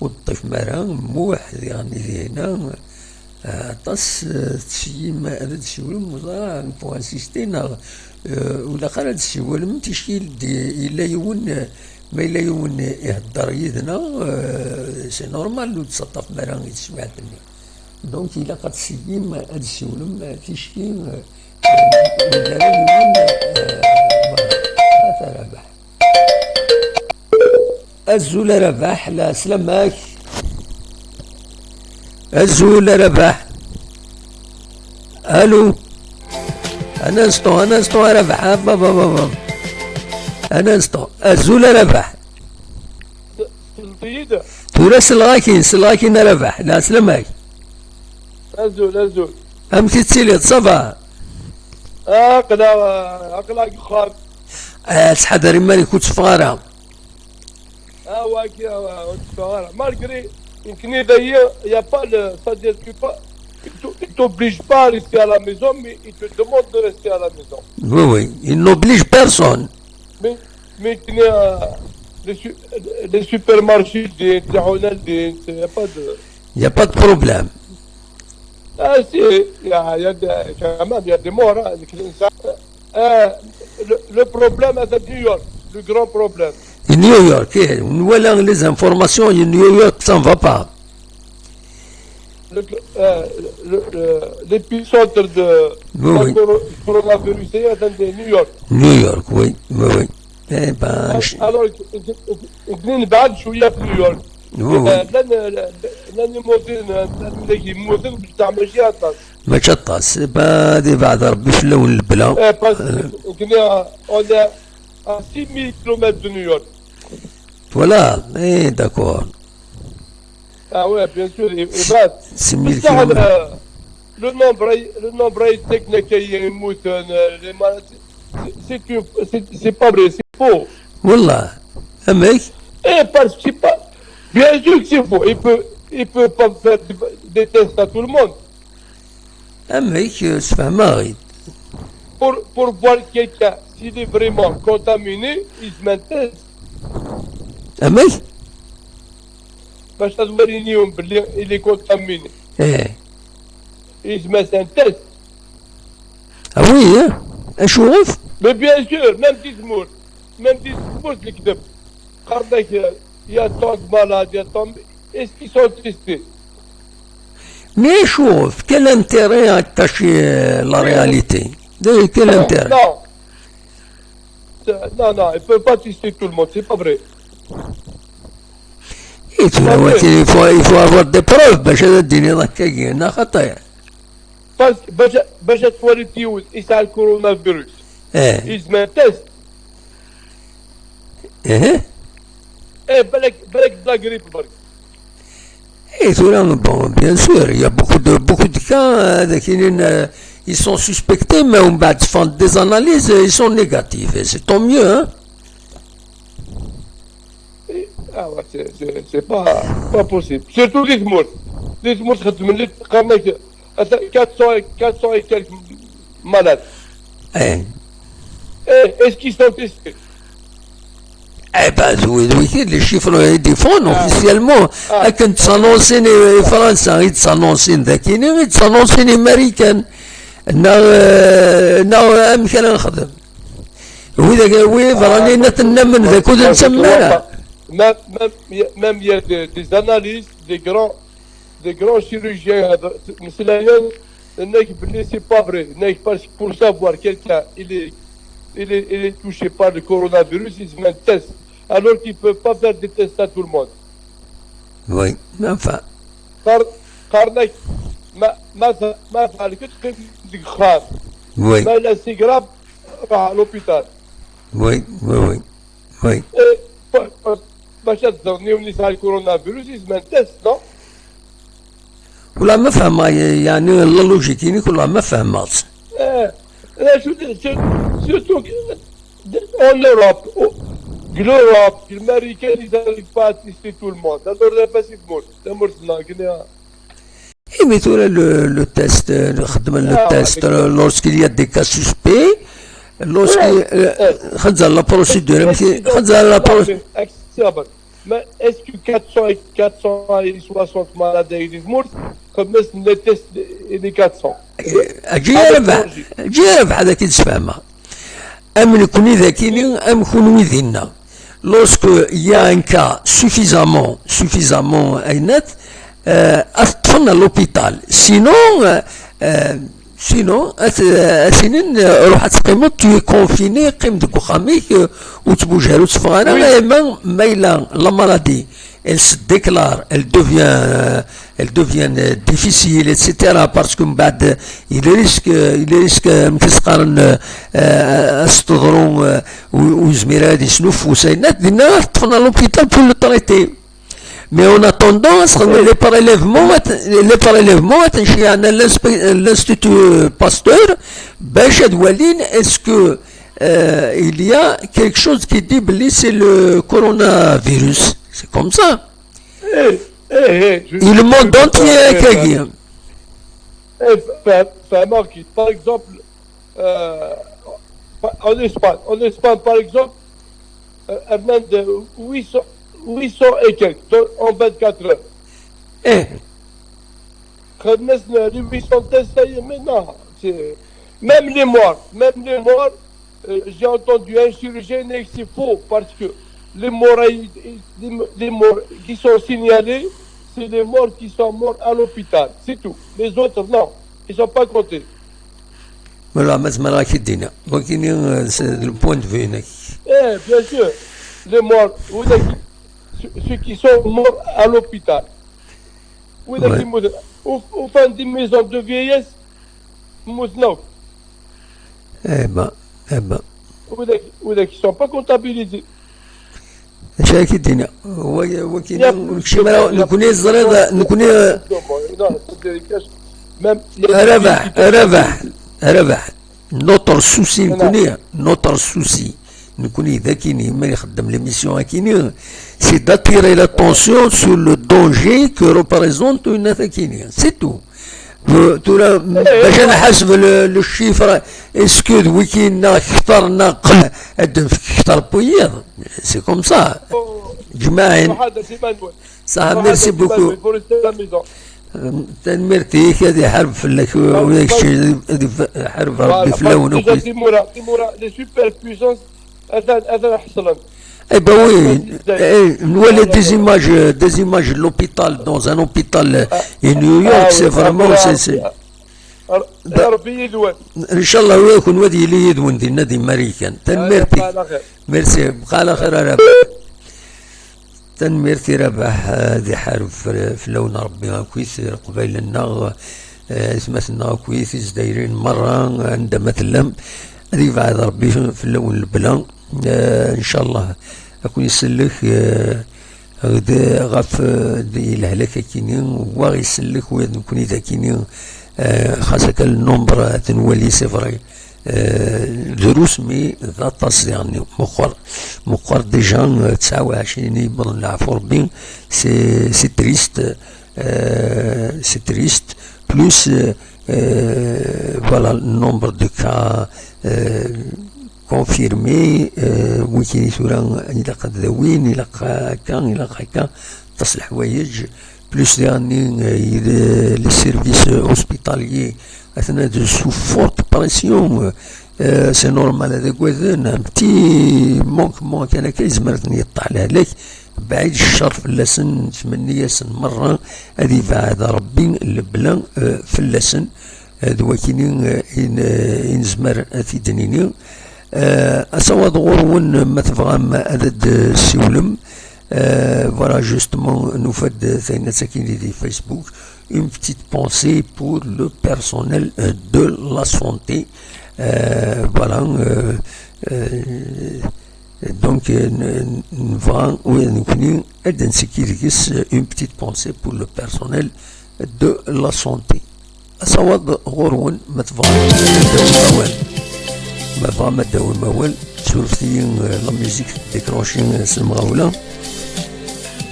ur d-ṭṭifem ara, Muḥ, diɣen i dihina, eh, aṭas, eh, tseyyim ad d-ssiwlem, ur ẓriɣ ara, pour insister, neɣ, eh, ur ilaq ara ad d-ssiwlem, ticki d-, yella yiwen, eh, ma yella yiwen ihedder yid-neɣ, eh, c'est normal, ur d-ttaṭṭafem ara i teswiɛt-nni. Donc, ilaq ad tseyyim, ad d-ssiwlem, eh, ticki, eh, eh, voilà. Ata Rabaḥ. Azul a Rabaḥ, la, sslam-ak. Azul a Rabaḥ. Allô. Un instant, un instant a Rabaḥ. Ah, ba, ba, ba, ba. Un instant. Azul a Rabaḥ. Tura selleɣ-ak-in, selleɣ-ak-in a Rabaḥ. La, sslam-ak. Azul, azul. Amek i tettiliḍ, ça va? Aql-aɣ, aql-aɣ deg uxxam. Ah, ttḥadar iman-ik, ur tteffeɣ ara. Ah, wagi, ah, ur tteffeɣ ara. Malgré, nekni dayi, y a pas le, c'est-à-dire, tu pas, il te, il t'oblige pas à rester à la maison, mais il te demande de rester à la maison. Oui, oui, il n'oblige personne. Mais, mais nekni, euh, les su-, les supermarchés, des, des Ronald, des, y a pas de... Il n'y a pas de problème. Ah, si, il y a, il y a des, quand même, il y a des morts, hein, avec les, euh, le, le problème, c'est New York, le grand problème. New York, eh, on voit là les informations, New York, ça ne va pas. Le, euh, le, le, l'épicentre de, oui, oui, la coro-, coronavirus, c'est New York. New York, oui, oui, oui. Eh ben, alors, je- il, il, il, il, il, il, il, New York. Oui, oui. آه، لن، لن يموتين، لن يموتين بتاع ماشي هكا. Mačči aṭas. Eh ben, ad ibeɛɛed Rebbi fell-awen lebla. Eh, parce que, euh, on est à six mille kilomètres de New York. Voilà, eh, d'accord. Ah ouais, bien sûr, il, il va. Six mille kilomètres. Le, le nombre, le nombre technique, il y a une mouton, euh, les maladies. C'est, c'est une, c'est, c'est pas vrai, c'est faux. Wallah. Amek? Eh, parce que c'est pas, bien sûr que c'est faux. Il peut, il peut pas faire des, des tests à tout le monde. Amek, euh, sfehmeɣ-it. Pour, pour voir quelqu'un, s'il est vraiment contaminé, il se met un test. Amek? Parce que il est contaminé. Eh. Il se met un test. Ah oui, hein? Acuɣef? Mais bien sûr, même si tmurt, même si tmurt, il y a tant de malades, il y a tant de... Est-ce qu'ils sont testés? Mais acuɣef? Quel intérêt à cacher, euh, la réalité? De quel intérêt? Non. Non, non, il peut pas tester tout le monde, c'est pas vrai. Et tu vois, il faut, il faut avoir des preuves, باش هذا الدين يضحك كي هنا خطايا. Parce que باش، باش تولي تيوز يسعى الكورونا فيروس. ايه. يلزم تيست. ايه. ايه، بالك، بالك بلا غريب برك. ايه، ثورة، bon, bien sûr, il y a beaucoup Beaucoup de cas, euh, d akinin, euh, ils sont suspectés, mais on va faire des analyses, euh, ils sont négatifs. Et c'est tant mieux, hein. Ah ouais, c'est, c'est, c'est pas, pas possible. Surtout les morts. Les morts, quatre cents, quatre cents et quelques malades. Eh. Eh, est-ce qu'ils sont testés? Eh ben, oui, oui, les chiffres, ils défendent officiellement. Akken ttannonsin i Fransa, i ttannonsin d akinin, i ttannonsin i Marikan. Neɣ, euh, neɣ amek ara nexdem. Widak, wi bɣan ad ten-namen d akud n temmara. Même, même, même il y a des, des analystes, des grands, des grands chirurgiens, euh, meslayen, nnek, c'est pas vrai. Nnek, parce que pour savoir quelqu'un, il est, il est, il est touché par le coronavirus, il se met un test. Alors qu'il ne peut pas faire des tests à tout le monde. Oui, mais enfin. Car, car nnek, ma, ma, ma, ma, oui. Mais là, c'est grave, à l'hôpital. Oui, oui, oui. Oui. Et, pa- pa- باش تظنيوني تاع الكورونا فيروس يزمان تيست، نو؟ والله ما فهمها، يعني la logique ينيك والله ما فهمها. ايه، لا، شو دي- شو- surtout en Europe, l'Europe, l'Amérique, ils arrivent pas à tester tout le monde. Alors, là, pas si de monde. La mort, c'est là, que là. Et mais tu le, le test, euh, le, le test, euh, lorsqu'il y a des cas suspects, lorsque, euh, خنزر la procédure, خنزر la procédure. Mais est-ce que quatre cents et quatre cent et soixante malades avec des morts, comme ça, les tests et les quatre cents? اجي ربح اجي ربح هذا كي تسفهمها. ام نكوني ذاكيني ام كوني دينا. Lorsque il y a un cas suffisamment, suffisamment, euh, à l'hôpital. Sinon, euh, euh, sinon, euh, sinon, euh, روح تقيمو، tu es confiné, قيم ديك وخاميك، euh, وتبوجها وتفغانا، oui. Mais, mais là, la maladie, elle se déclare, elle devient, euh, elle devient, euh, difficile, et cetera. Parce que بعد، il risque, il risque, euh, euh, euh, ويزمير هذه سنوف وسينات دينا طفنا l'hôpital pour le traiter. Mais en attendant, les prélèvements, les prélèvements, l'institut Pasteur, باش ad walin, est-ce que, euh, il y a quelque chose qui dit que c'est le coronavirus? C'est comme ça. Et le monde entier est. Par exemple, euh, en Espagne, en Espagne, par exemple, euh, elle demande huit cents, huit cents et quelques en vingt-quatre heures. Eh. Les huit cents tests, ça y est, maintenant. Même les morts, même les morts, euh, j'ai entendu un chirurgien, c'est faux, parce que les morts, les morts qui sont signalés, c'est les morts qui sont morts à l'hôpital, c'est tout. Les autres, non, ils ne sont pas comptés. Voilà, mais c'est malin qui dit, c'est le point de vue. Eh, bien sûr, les morts, ceux qui sont morts à l'hôpital. Ou dans des maisons de vieillesse, eh ben, eh ben. Ou qui ne sont pas comptabilisés. Acu ara k-id-iniɣ? Wagi, wagi, nekni ẓriɣ, nekni, Rabaḥ, Rabaḥ, Rabaḥ. Notre souci, nekni, notre souci, nekni d akini, ma ixeddem l'émission akini, c'est d'attirer l'attention sur le danger que représente une akini. C'est tout. Tura, bac ad nḥaseb le, le chiffre, est-ce que d wiki neɣ kter neɣ qel, ad d-nefk kter n wiyiḍ? C'est comme ça. Jmaɛin. Saha, merci beaucoup. Tanemmirt-ik, ad iḥareb fell-ak, ula d kečč, ad iḥareb Rebbi fell-awen akk. Les superpuissances, atan, atan ḥeṣlen. Eh ben oui, eh, on voit des images, euh, des images de l'hôpital, dans un hôpital, euh, in New York, c'est vraiment, c'est, c'est. Rebbi yid-wen. Inchallah, wi akun wad yili yid-wen dinna di Marikan. Tanemmirt-ik. Merci, bqa ɛla xir a Rabaḥ. Tanemmirt i Rabaḥ, ad iḥareb fell-awen Rebbi akkit Leqbayel-nneɣ, eh, atmaten-nneɣ akkit Izzayriyen merra, anda ma tellam. Ad yebɛed Rebbi fell-awen lebla. Eh, inchallah, ad ken-isellek, eh, d, ɣef, eh, di lehlak akini, wa isellek, wa d nekni d akini, eh, xas akka le nombre ad nwali, c'est vrai. Eh, drus, mi d aṭas diɣen, meqqer, meqqer déjà, eh, tesɛa u ɛecrin i yewwḍen, leɛfu Rebbi, c'est, c'est triste, eh, c'est triste, plus, eh, eh, voilà, le nombre de cas, eh, confirmés, eh, wikini tura ilaq ad dawin, ilaq akka, ilaq akka, aṭas leḥwayeǧ, plus diɣen, eh, les services hospitaliers, atnan sous forte pression, eh, c'est normal ad agaden, un petit manquement kan akka yezmer ad ten-yeṭṭeɛ lehlak, bɛid ccer fell-asen, nettmenni-yasen merra ad ibeɛɛed Rebbi lebla, eh, fell-asen, eh, d wakini, eh, i n-, eh, i nezmer ad t-id-nini. Eh, asawaḍ ɣur-wen, ma tebɣam ad d-tessiwlem. Eh, voilà, justement, nufa-d tayen-a-tt-akini di Facebook, une petite pensée pour le personnel, eh, de la santé. Eh, voilà, eh, eh, donc, eh, n-, nebɣa, ula d nekni, ad d-nsekki deg-s, eh, une petite pensée pour le personnel de la santé. Asawaḍ ɣur-wen, ma tebɣam ad d-tawim awal. Ma tebɣam ad d-tawim awal, surfet-iyi, eh, la musique déclenchée, eh, s lemɣawla.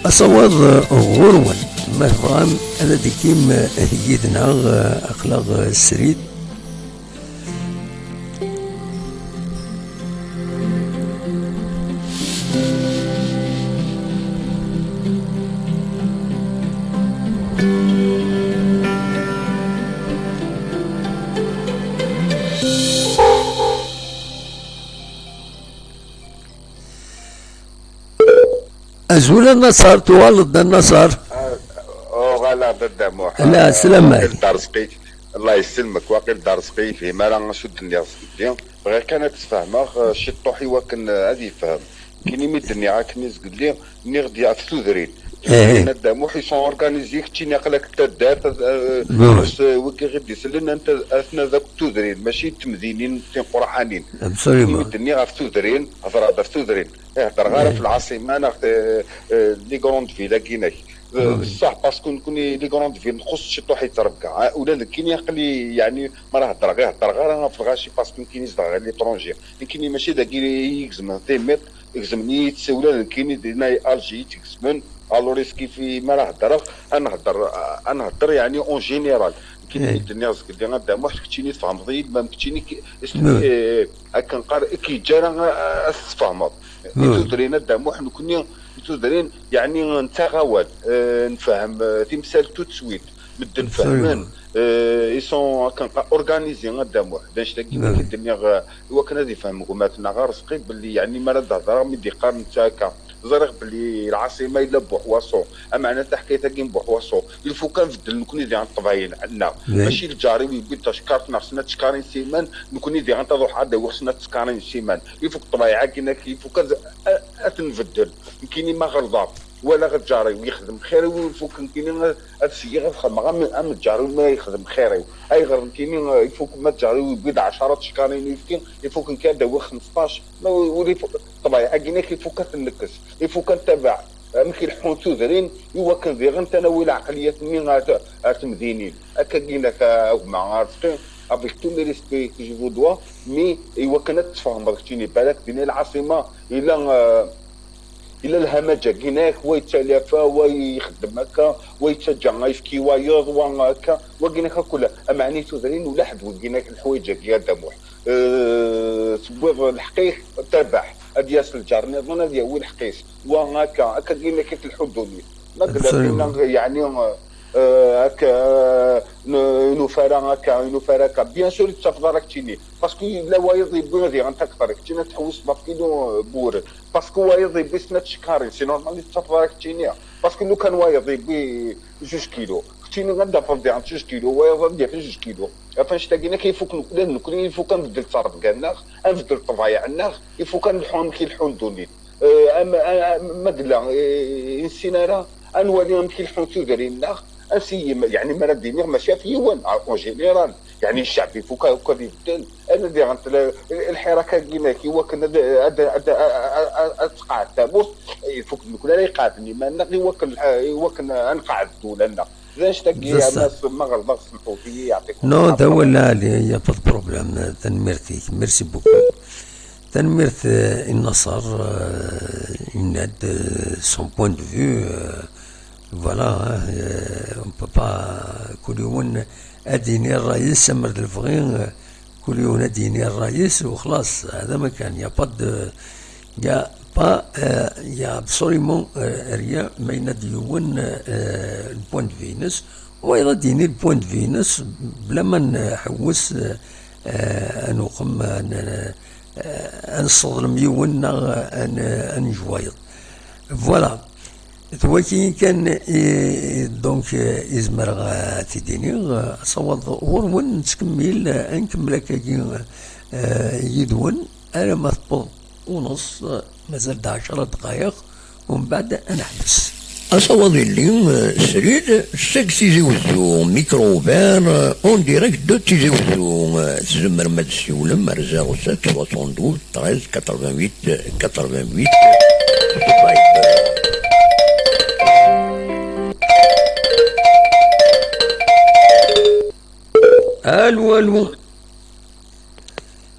Asawaḍ, eh, ɣur-wen, ma tebɣam ad d-tekim, eh, yid-neɣ, eh, aql-aɣ, eh, srid. Azul a Naṣer, tuɣaleḍ-d a Naṣer? Ah, uɣaleɣ-d a Dda Muḥ. Ala, ah, sslam-ik. Waqil d Arezqi. Allah yesselmek, waqil d Arezqi, yefhem ara acu d-nniɣ zgelli. Bɣiɣ kan ad d-sfehmeɣ, ah, ciṭṭuḥ i wakken, ah, ad yefhem. Kini mi d-nniɣ akken i zgelli, nniɣ-d ɣef tudrin. Eh. Tudrin a Dda Muḥ, ils sont organisés, keččini aql-ak d taddart, ah, ah, wigi i ɣ-d-isellen, anta, atna d akk tudrin, mačči d temdinin tiqurḥanin. Absolument. Kini mi d-nniɣ ɣef tudrin, hedreɣ-d ɣef tudrin. Ur heddreɣ ara ɣef lɛaṣima neɣ, eh, eh, les grandes villes-agi-inek. Eh, ṣṣeḥ, parce que nekkni les grandes villes nxuṣṣ ciṭuḥ i ttrebga. Ah, ula d nekkini aql-i, yeɛni, mi ara heddreɣ, ur heddreɣ ara ɣef lɣaci, parce que nekkini zedɣeɣ à l'étranger. Nekkini mačči dagi i yi-igezmen timiṭ, gezmen-iyi-tt ula d nekkini dinna i Alger i tt-gezmen. Alors, est-ce que fi, mi ara heddreɣ, ad nhedder, ad nhedder, yeɛni, en général. Nekkini mi d-nniɣ zgelli a Dda Muḥ, keččini tfehmeḍ-iyi-d, ma keččini ki-, est-ce que, eh, akken qqar, i k-yeǧǧa ara a, a, ad tesfehmeḍ. I tudrin a Dda Muḥ, nekkni, i tudrin, yeɛni, nettaɣ awal, eh, nfehhem, eh, timsal tout de suite. Medden fehmen, eh, ils sont, akken qqar, organisés a Dda Muḥ. D anect-agi i k-id-nniɣ, eh, i wakken ad ifhem gma-tneɣ Arezqi belli, yeɛni, mi ara d-hedreɣ, mi d-iqqar netta akka. Ẓriɣ belli lɛaṣima yella Buḥwaṣu. Ameɛna taḥkayt-agi n Buḥwaṣu, il faut kan nbeddel nekni diɣen ṭṭbayeɛ-nneɣ. Mačči lǧar-iw yewwi-d tacekkart neɣ snat tcekkarin siman, nekni diɣen ad ruḥeɣ ad awiɣ snat tcekkarin siman. Il faut ṭṭbayeɛ-agi-inek, il faut kan a, a, ad ten-nbeddel. Nekkini ma ɣelḍeɣ, walaɣ lǧar-iw yexdem xir-iw, il faut nekkini ad, ad syiɣ ad xedmeɣ am, am lǧar-iw ma yexdem xir-iw. Ayɣer nekkini, il faut ma lǧar-iw yewwi-d ɛecra tcekkarin uyefki, il faut nekkini ad awiɣ xmesṭac. Ma ur, ur il faut, ṭṭbayeɛ-agi-inek, il faut kan ad ten-nekkes. Il faut kan ad ntabaɛ amek i leḥḥun tudrin, i wakken diɣen ad nawi lɛeqliyat-nni ar, ar temdinin. Akka-agi-inek a gma Arezqi, avec tous les respects que je vous dois, mais i wakken ad tfehmeḍ keččini, balak dinna lɛaṣima, yella, eh, yella lhamaǧ-agi-inek, wa yettalafa, wa ixeddem akka, wa yettaǧǧa ayefki i wayeḍ, wa akka, wagi-inek akk, ameɛna i tudrin ula ḥedd ur d-yenna leḥwayeǧ-agi a Dda Muḥ. Eh, tewwiḍ lḥeqq-ik, terbeḥ. Ad d-yas lǧar nniḍen, ad yawi lḥeqq-is. Wa akka, akka-agi-inek i telḥu ddunit. Ma yella dinna, yeɛni, eh, akka, eh, n-, inufara akka, inufara akka. Bien sûr, ur tettafeḍ ara keččini. Parce que yella wayeḍ yewwi diɣen takter, keččini ad tḥewwiseḍ ɣef kilo, eh, n wuren. Parce que wayeḍ yewwi snat tcekkarin, c'est normal, ur tettafeḍ ara keččini. Parce que lukan wayeḍ yewwi zuǧ kilo, keččini ad d-tafeḍ diɣen zuǧ kilo, wayeḍ ad d-yaf zuǧ kilo. Ɣef annect-agi-inek, il faut que nekkni, nekkni, il faut que ad nbeddel ttrebga-nneɣ, ad nbeddel ṭṭbayeɛ-nneɣ, il faut que ad nleḥḥu amek i leḥḥun ddunit. Eh, am, am, ma yella, eh, ur nessin ara, ad nwali amek i leḥḥun tudrin-nneɣ, ad nsi-, yeɛni, mi ara d-iniɣ, mačči ɣef yiwen, en général, يعني الشعب يفك، يفك يبدل. انا دي غنت ال-، الحراك هاكيناك يوكل هاد، هاد، هاد، هاد، هاد تقاعد تابوت، يفك من كل راه يقعدني، ما نقي يوكل، يوكل نقعد ولا لا. لا نشتكي بس انا ما غلطك، سمحوا لي، يعطيكم نو، الصحة. دا ولا لي، يا با بروبليم، تنميرتي، ميرسي بوكو. تنميرت، آه، النصر، آه، يناد، آه، son point de vue، آه، voilà، آه، on peut pas كل يوم اديني الرئيس امر الفغي، آه، كل يوم اديني الرئيس وخلاص، هذا ما كان، y a pas de، y a pas، آه، y a absolument، آه، rien ما يناد يون، آه، ال point de vue نس، ويضا ديني ال point de vue نس بلا ما نحوس، آه، آه، نقم، آه، ن-، آه، نصدم يون، آه، ن-، نجوايض. Voilà. Twaki kan, i-, donc, آه، إزمر، آه، تديني، آه، صوض غورون تكمل، آه، نكمل كاكي، آه، يدون، أنا ما تبض ونص، آه، مازال عشرة دقايق، ومن بعد أنا أحبس. Asawaḍ illi, آه، srid, seg Tizi Wezzu, micro ouvert, آه، en direct de Tizi Wezzu, آه، tzemrem ad tessiwlem ar zéro sept soixante-douze treize quatre-vingt-huit quatre-vingt-huit. Allô, allô.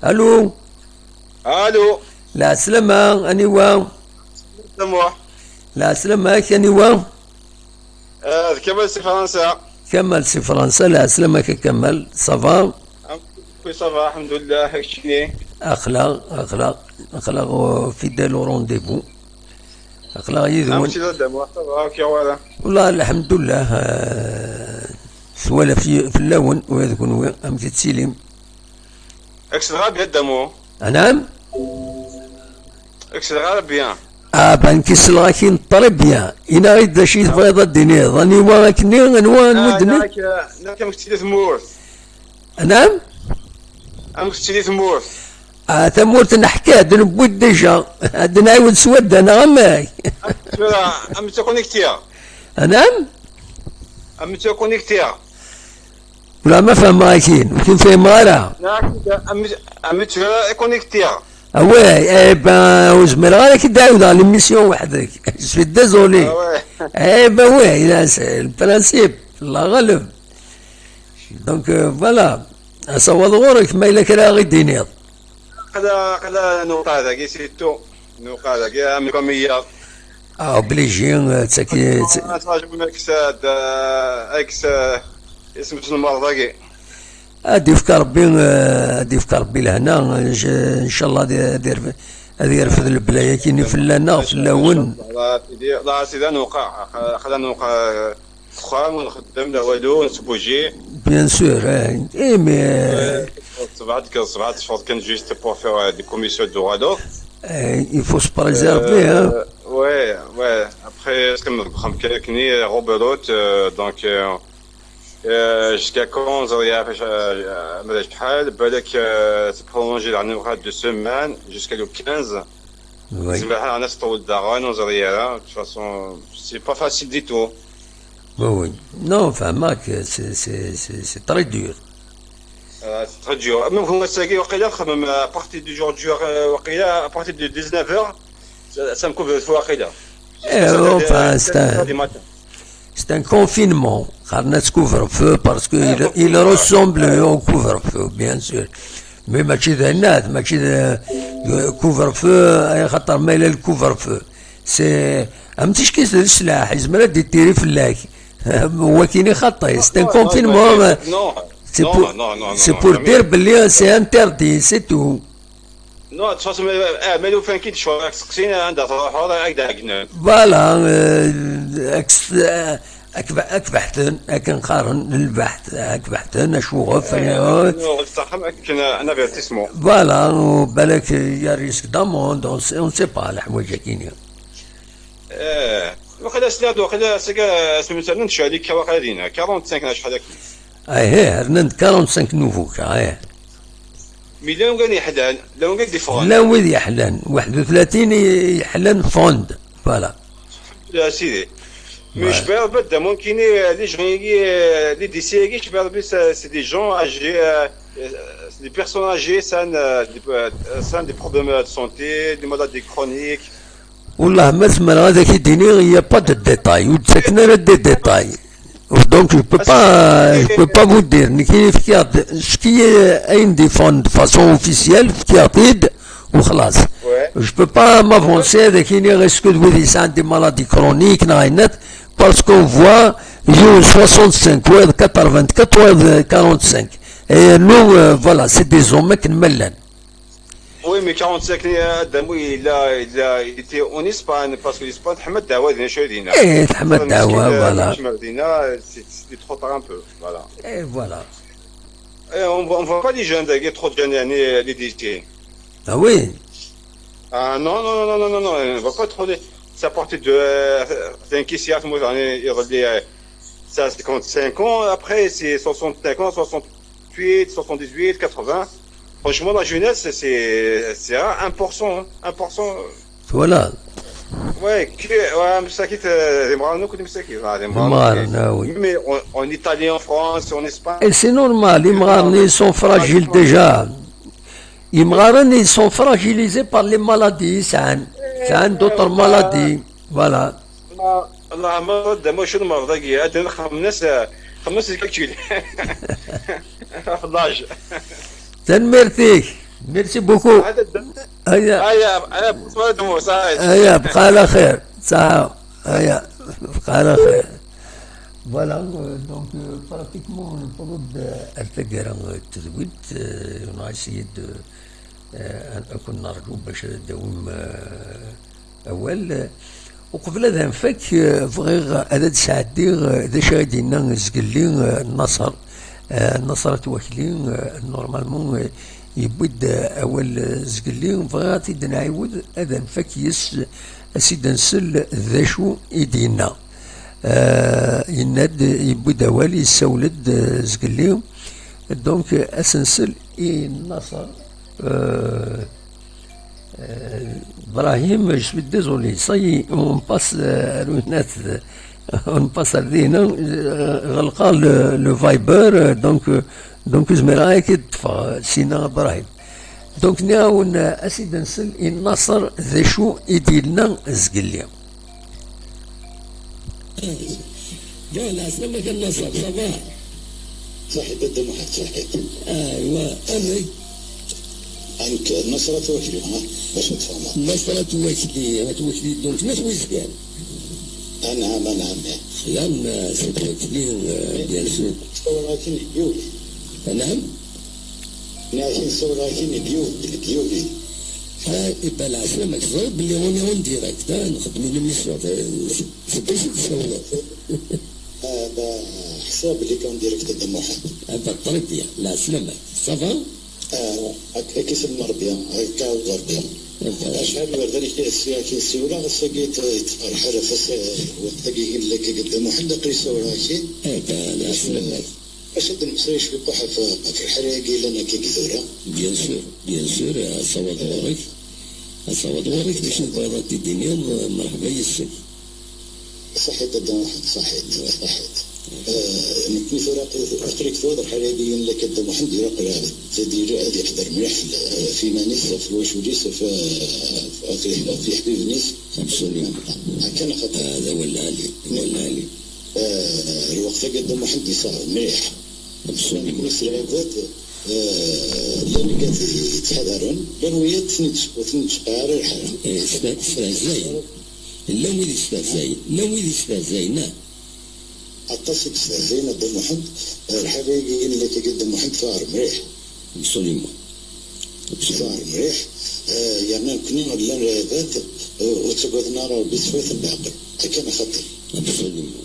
Allô. Allô. Lɛeslama, aniwa? Samuḥ. Lɛeslama-k, aniwa? Ah, d Kamal si Fransa. Kamal si Fransa, lɛeslama-k a Kamal, ça va? Am-, oui, ça va, alḥemdulillah, keččini? Aql-aɣ, aql-aɣ, aql-aɣ, euh, fidèle au rendez-vous. Aql-aɣ yid-wen. Amek i d Adamwa, ça va, amek i wala? Wallah, lḥemdullah, euh, twala fi-, fell-awen, ula d kunwi, amek i tettilim? Aksel ɣer bien, Adamo. Anam? Aksel ɣer bien. Ah, ben, kisel ɣakin très bien. Inaɣ-id d acu i tebɣiḍ ad d-tiniḍ. Aniwa akkenni, anwa, anwa Ah, d-nni? Nak, nak amek tettili tmurt? Anam? Amek tettili tmurt? Ah, tamurt neḥka-d, newwi-d déjà. Ad nɛiwed s wadda, neɣ amek? Amek tura, amek ttakunektiɣ? Anam? Amek ttakunektiɣ? Wala ma fehmeɣ akin, ur k-fhimeɣ ara. Nak, amek, amek tura ikunektiɣ? Ah ouais, eh ben, ur zmireɣ ara ad k-id-ɛiwdeɣ l'émission weḥd-k. Je suis désolé. Ah ouais. Eh ben ouais, là, c'est le principe. Allah ɣaleb. Donc, euh, voilà. Asawaḍ ɣur-k, ma yella kra i d-tiniḍ. Aql-, aql-, nuqa dagi, c'est tout. Nuqa dagi, am comme hier. Ah, obligé, euh, ttaki-, tt-, Ntraǧu amek s-, ad, amek s-, isem-is lmerḍ-agi. Ad yefk Rebbi, euh, ad yefk Rebbi lehna, euh, j-, ncallah ad, ad yerf-, ad yerfed lebla-yagi-nni fell-aneɣ, fell-awen. Ncallah, a Sidi, a Sidi, ad nuqa, aql-, aql-, ad nuqa, euh, Texxam, nxeddem, la walu, nettbuji. Bien sûr, eh. Eh, mais, euh, Ṣbeḥ, ṣbeḥ, teffeɣ kan juste pour faire, euh, des commissions de Guadeloupe. Eh, il faut se préserver, hein. Euh, ouais, ouais. Après, est-ce que me prend quelqu'un, euh, Robert, euh, donc, euh, euh, jusqu'à quand, euh, euh, euh, بالك، euh, c'est prolongé la deux semaines jusqu'à le quinze. Oui. زعما حنا ناس طول داغون وزريارة. De toute façon, c'est pas facile du tout. Oui, oui. Non, enfin, Mac, c'est, c'est, c'est, c'est très dur. Euh, c'est très dur. Même هما تاكي وقيلا خمم à partir du jour du, euh, وقيلا à partir de dix-neuf heures, ça, ça me couvre le feu وقيلا. Eh, jusqu'à sept heures, enfin, c'est un, sept heures du matin. C'est un confinement. Qqaren-as couvre-feu parce que il, il ressemble au couvre-feu, bien sûr. Mais mačči d nnat, mačči d, d couvre-feu, ay xaṭer ma yella le couvre-feu. C'est, am tickets d sslaḥ, yezmer ad d-ittiri fell-ak. Wakin i xaṭi, c'est un confinement. C'est pour, c'est pour dire belli c'est interdit, c'est tout. Non, de toute façon, ah, ma lufan ki d-ccɣel, ad k-seqsin anda truḥeḍ, ad k-d-ɛeggnen. Voilà, euh, ak s-, euh, ak b-, ak beḥten, akken qqaren, lbeḥt, ak beḥten, acuɣef, eh, euh, nuɣal s axxam, akken un avertissement. Voilà, u balak, il y a risque d'amende, on sait, on sait pas, leḥwayeǧ-agi-nni. Eh, waqila sliɣ-d, waqila s-, asmi n-, n-, n-, waqila dinna, quarante-cinq neɣ acḥal akken. Ih, rnan-d quarante-cinq nouveaux cas, ih. Mi llan wid yeḥlan, llan wid yeffɣen. Llan wid yeḥlan, waḥed u tlatin i yeḥlan ffɣen-d, voilà. A Sidi. Mais je peux pas demander qui est les gens, euh, les décès, je peux pas, c'est c'est des gens âgés, euh, euh, c'est des personnes âgées, ça, euh, des, euh, ça, des problèmes de santé, des maladies chroniques. Wallah, ma zemreɣ ad ak-d-iniɣ, il n'y a pas de détails, ur d-ttaken ara des détails. Donc, je peux pas, je peux pas vous dire. Nekki fkiɣ-d, ce qui est ayen d-yeffɣen de façon officielle, fkiɣ-t-id, u xlas. Ouais. Je peux pas m'avancer ad ak-iniɣ est-ce que d wid yesɛan des maladies chroniques, neɣ ayen, parce qu'on voit, yiwen soixante-cinq, wayeḍ quatre-vingt-quatre, wayeḍ quarante-cinq. Et nous, euh, voilà, c'est des hommes akken ma llan. Oui, mais quarante-cinq, euh, Adam, oui, il a, il a été en Espagne, parce que l'Espagne, Ahmed Dawa, bien sûr, il a. Eh, Ahmed Dawa, voilà. Medina, c'est c'est trop tard un peu, voilà. Et voilà. Et on ne voit pas les jeunes, il y a trop de jeunes, les, les décès. Ah oui. Ah non, non, non, non, non, non, on ne voit pas trop les. C'est à partir de euh, cinq et six, moi, j'en ai, il y a, euh, ça, cinquante-cinq ans, après, c'est soixante-cinq ans, soixante-huit, soixante-dix-huit, quatre-vingts. Franchement, la jeunesse, c'est c'est un pour cent, hein, un pour cent. Voilà. Ouais, que, ouais, مساكين, euh, les Marocains, nous, les مساكين, là, les Marocains. Marocains, ah oui. Mais en, en Italie, en France, en Espagne. Et c'est normal, les Marocains, ils sont fragiles déjà. Les Marocains, ils sont fragilisés par les maladies, c'est un, c'est un d'autres maladies. Voilà. Allah, Allah, ما رد، ما شنو مرضى، قاعد نخمم ناس، خمس كاكيل. في l'âge. Tanemmirt-ik. Merci beaucoup. هذا الدم. هيا. هيا، هيا، بصمة دموع، صحيح. هيا، بقى على خير. صح. هيا، بقى على خير. Voilà, euh, donc euh, pratiquement نفرض آه، الفقرة تزويد. آه، on va essayer de آه، أكون نرجو باش داوم آه، أول. Uqbel ad nfak, eh, bɣiɣ ad d-sɛeddiɣ, eh, d acu ay d-yenna zgelli, eh, Naṣer, eh, Naṣer At Wakli, eh, normalement, eh, yewwi-d, eh, awal, eh, zgelli. Bɣiɣ ad t-id-nɛiwed, ad nfak yes, ad s-id-nsel d acu i d-yenna. Eh, yenna-d, yewwi-d awal, yessawel-d, eh, zgelli. Donc, ad s-nsel i Naṣer. Eh, Euh, Brahim, je suis désolé. Ça y est, on passe, euh, à une autre- on passe à Dina, euh, غلقا le, le Viber, euh, donc, euh, donc, je me rends à Sina Brahim. Donc, nous avons, euh, essayé d'un seul, et Nasser, des choux, et dit non, zgelli. Bon, la semaine que nous sommes, ça va. صحيت الدم واحد صحيت. ايوا، امي. عندك نصرة وكلي، ها؟ باش تفهمها. نصرة وكلي، هات وكلي، donc ناس ويسكان. انعم، انعم. خيال ناس وكلي، آه، bien sûr. صوراتين ديولي. نعم. ناس صوراتين ديولي، ديولي. ها، يبقى العسلامة، كتضرب بلي on est en direct، ها، نخدمو l'émission، c'est c'est pas juste ça. هذا حساب اللي كان ديريكت الدم واحد. هذا très bien، العسلامة. Ça va؟ آه، هكا كيسلم ربي، هكا وربي. شحال من ذلك السياسي السيولة، غساكي تفرح على فاس، وقتاكي يقول لك قدام واحد قيس وراكي. هذا العسلامة. باش هاد المصري شوي طاح في في الحريقة اللي أنا كي كثورة. Bien sûr، bien sûr، أصوات غورك. أصوات غورك باش نبغي تديني مرحبا يسك. صحيت الدم واحد، صحيت، صحيت. آه، نكون ثورة قريت فوضى الحريقة اللي قدام واحد يرى قرابة. تدير هذه يحضر مليح في ال- في مانيس، في الواشوليس، في في في حبيب نيس. Absolument. هكا أنا خاطر. هذا ولا علي، ولا علي. آه، الوقت قدام واحد يصاب مليح. Absolument. الناس العباد، آه، لان كانت يتحذرون، لان ويا تنتش وتنتش قاري الحرام. إيه، است- استهزاين. لا ويد استهزاين، لا ويد استهزاين، نعم. اتصل استهزينا بمحمد، آه، الحاجة يجي لك قد محمد صار مليح. Absolument. صار مليح. آه، يعني كنا لا العباد، آه، وتقعدنا راه بصفات العقل. هكا أنا خاطر. Absolument.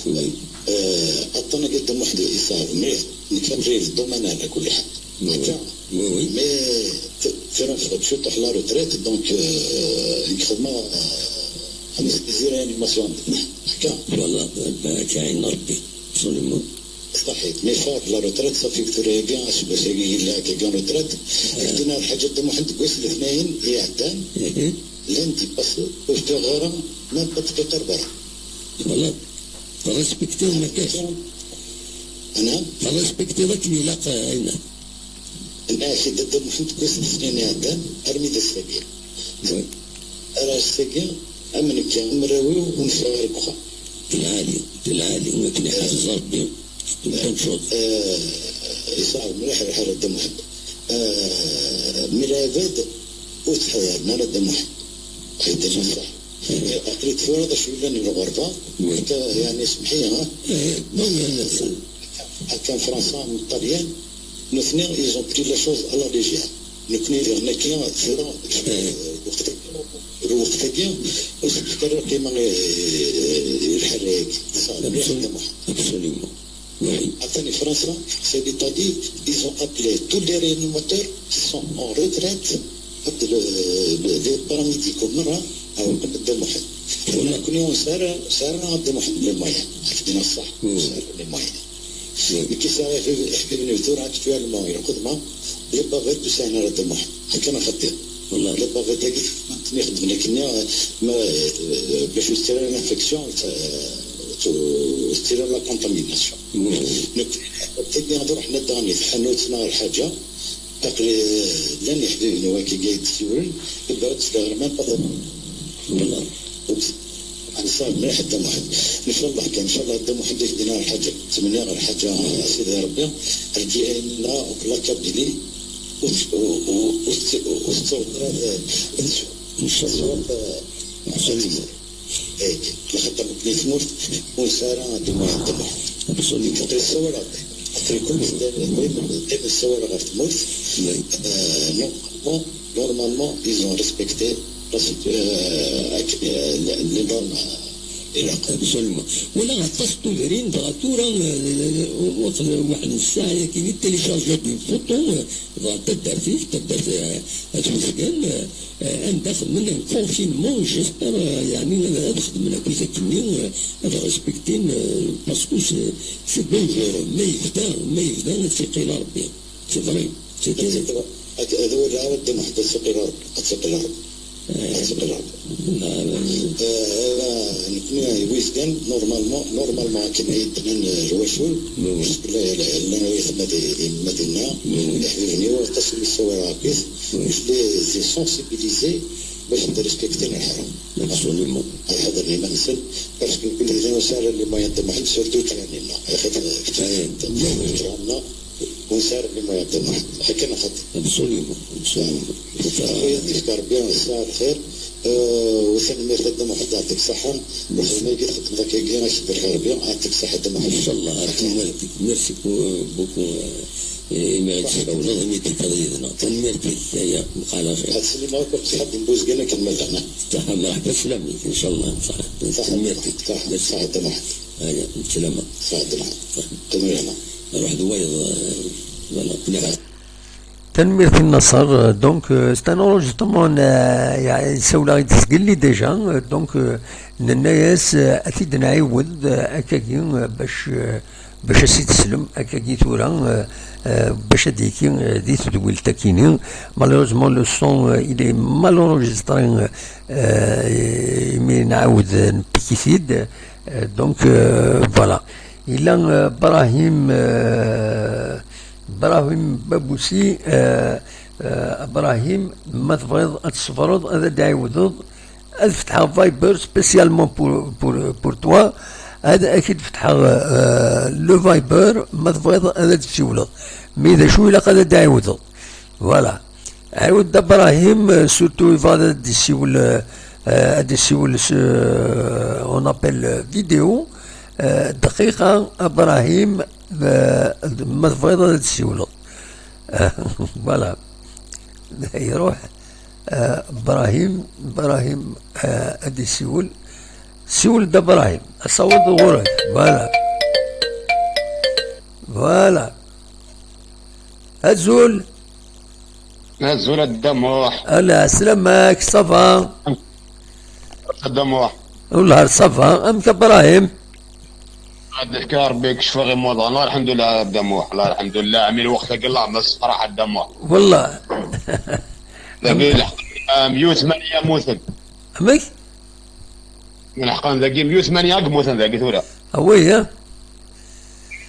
Oui. آه، عطانا قدام واحد الإصابة، مي نكمل في الضمان على كل حال. Oui. هكا. Oui, oui. مي ت- ترى شو طاح لا روتريت، دونك، آه، نخدم، آه، أنا زير أنيماسيون. هكا. Voilà، كاين ربي. Absolument. صحيت، مي فات لا روتريت صافي كثر هي بيان، اش باش هي لا كي كان روتريت. عندنا الحاجة دم واحد قوس الاثنين هي عدان. إيه. لين ديباسي، وفي غيرها ما بدقيقة برا. Voilà. Tṛespektiḍ ma kac. Ana? Tṛespektiḍ akken ilaq, eh, ayna. Nɛac-d Dda Muḥend deg wass n snin iɛeddan, armi d ass-agi. Oui. Ar ass-agi, am nekk, am mraw-iw, ur nesɛi ara deg uxxam. D lɛali, d lɛali, akken iḥrez Ṛebbi, c'est une bonne chose. Eh, yesɛa mliḥ lḥal a Dda Muḥend. Eh, mi lɛibad ur ttḥadaren ara Dda Muḥend. Aql-i tura d acu yellan di lɣerba, akka, yeɛni, semḥ-iyi, ha? Akka n Fransa, n Ṭṭalyan, nutni, ils ont pris la chose à la légère. Nekni diɣen akka, tura, lweqt-agi, lweqt-agi, ur s-nefka ara lqima i, i lḥal-agi. Tesɛa mliḥ Dda Muḥend. Absolument. Oui. Atan i Fransa, c'est-à-dire, ils ont appelé tous les réanimateurs qui sont en retraite, le, le, les paramédicaux, merra, à Dda Muḥend. Voilà. Nekni ur nesɛi ara, ur nesɛi ara Dda Muḥend les moyens. Ad k-d-iniɣ ṣṣeḥ, ur nesɛi ara les moyens. Oui. Nekk sɛiɣ iḥbiben-iw tura actuellement, il qudma, les bavettes ur sɛin ara Dda Muḥend. Akken axaṭi. Voilà. Les bavettes-agi, ixeddmen akken, ma, euh, bac ur tettili l'infection, euh, tu, tu, tu, la contamination. Nekk, tagi ad ruḥen ad d-ɣen i tḥanut neɣ lḥaǧa, aql-i, llan iḥbiben-iw akka i d-siwlen, ibaret s leɣrima n Paderman. Nesɛa mliḥ a Dda Muḥend. Ncallah kan, ncallah a Dda Muḥend i k-d-iniɣ lḥaǧa. Ttmenniɣ lḥaǧa, a Sidi Ṛebbi, rǧiɣ ayen nella, la Kabylie, ur t-, ur, ur, ur t-, ur tettaweḍ ara, eh, ad tsu. Ncallah. Teswa, eh, Absolument. Lxaṭer nekni tmurt ur nesɛi ara ddemma, ddemma. Absolument. Aql-i ssawaleɣ-d. Aql-i kul dayem, dayem ssawaleɣ ɣef tmurt. Oui. Euh, normalement, normalement, ils ont respecté la situ-, euh, ak-, euh, les normes, euh, ilaq. Absolument. Wala aṭas n tudrin, dɣa tura, euh, waqt waḥed n ssaɛa-agi, i télécharge une photo, euh, dɣa taddart-ik, taddart, euh, At Wizgan, euh, Eh, anda xedmen un confinement, j'espère, eh, yeɛni ad, ad xedmen akkit akkenni, eh, ad respektin, eh, parce que c'est, c'est dangereux. Ma yebda, ma yebda, ad tt-iqila Rebbi. C'est vrai. C'était... Ad, ad walaɣ ara ddem ḥedd, ad tt-iqila Rebbi, ad tt-iqila Rebbi. Eh, ad tt-iqila Rebbi. Eh, eh, nekni, Wizgan, normalement, normalement, akken ay d-nnan, eh, lwacul, oui, oui, parce que la, la, llan waytma di, di Lmadina, oui, oui, iḥbiben-iw, aṭas umi ssawaleɣ akkit, oui, je les ai sensibilisés, باش نريسبكتي الحرم. Absolument. الحظر لمنسل، parce que كل إذا وسائل اللي ما ينطي محل سورتو كلامنا. يا أخي، كلامنا، ونسال اللي ما ينطي محل. هكا نخدم. Absolument. Absolument. أخويا، يذكر بيان الساعة الخير. آه، وثاني ما يخدم واحد يعطيك الصحة. وثاني ما يجي تخدم ذاك يجي، أنا شبر خير بيان، يعطيك الصحة، دم إن شاء الله. Merci beaucoup, beaucoup, euh, et merci beaucoup. Merci beaucoup. Merci beaucoup. Merci beaucoup. هاد السينما كنت حاب نبوز كان كلمة زعما. صح، مرحبا، سلامك، إن شاء الله، صح. صح، ميرتك. صح، صح، تمام. هيا، سلامة. صح، تمام. صح. تمام. نروح دوايض، آه، voilà، كل حاجة. Tanemmirt i Naṣer. Donc, euh, c'est un enregistrement, euh, يعني, sawleɣ-d sgelli déjà. Euh, donc, euh, nenna-yas, euh, ad t-id-nɛiwed, euh, akkagi, euh, bac, euh, bac ad s-id-teslem, akkagi tura, euh, euh, bac ad d-yekki, euh, di tedwilt akini. Malheureusement, le son, euh, il est mal enregistré, euh, euh, imi nɛawed, euh, npiki-t-id. Euh, donc, euh, voilà. Yella, euh, Brahim, euh, Brahim Babousi, euh, euh, Brahim, ma tebɣiḍ ad tṣebreḍ, ad d-ɛiwdeḍ, ad fetḥeɣ Viber spécialement pour, pour, pour toi. Ad ak-id-fetḥeɣ, euh, le Viber, ma tebɣiḍ ad d-tsiwleḍ. Mi d acu ilaq ad d-ɛiwdeḍ. Voilà. Ɛiwed Dda Brahim, euh, surtout yebɣa ad d-isiwel, euh, euh, ad d-isiwel s, euh, on appelle, euh, vidéo. Euh, dqiqa, Brahim, euh, ma tebɣiḍ ad d-siwleḍ. Voilà. Iruḥ, euh, Brahim, Brahim, euh, ad d-isiwel. Siwel-d a Brahim. Asaweḍ ɣur-k. Voilà. Voilà. Azul. Azul a Dda Muḥ. Ala, sslam-ak, ça va? A Dda Muḥ. Wellah, ça va. Amek a Brahim? Ad nefk Rebbi kecfa ɣi muḍan. Lḥemdullah a Dda Muḥ. Lḥemdullah, ɛmi lweqt-agi, Allah ma sefraḥ a Dda Muḥ. Wellah. Dagi lḥeq, meyya u tmanya mmuten. Amek? Lḥeqqa dagi meyya u tmanya i yemmuten dagi tura. Ah oui, hein?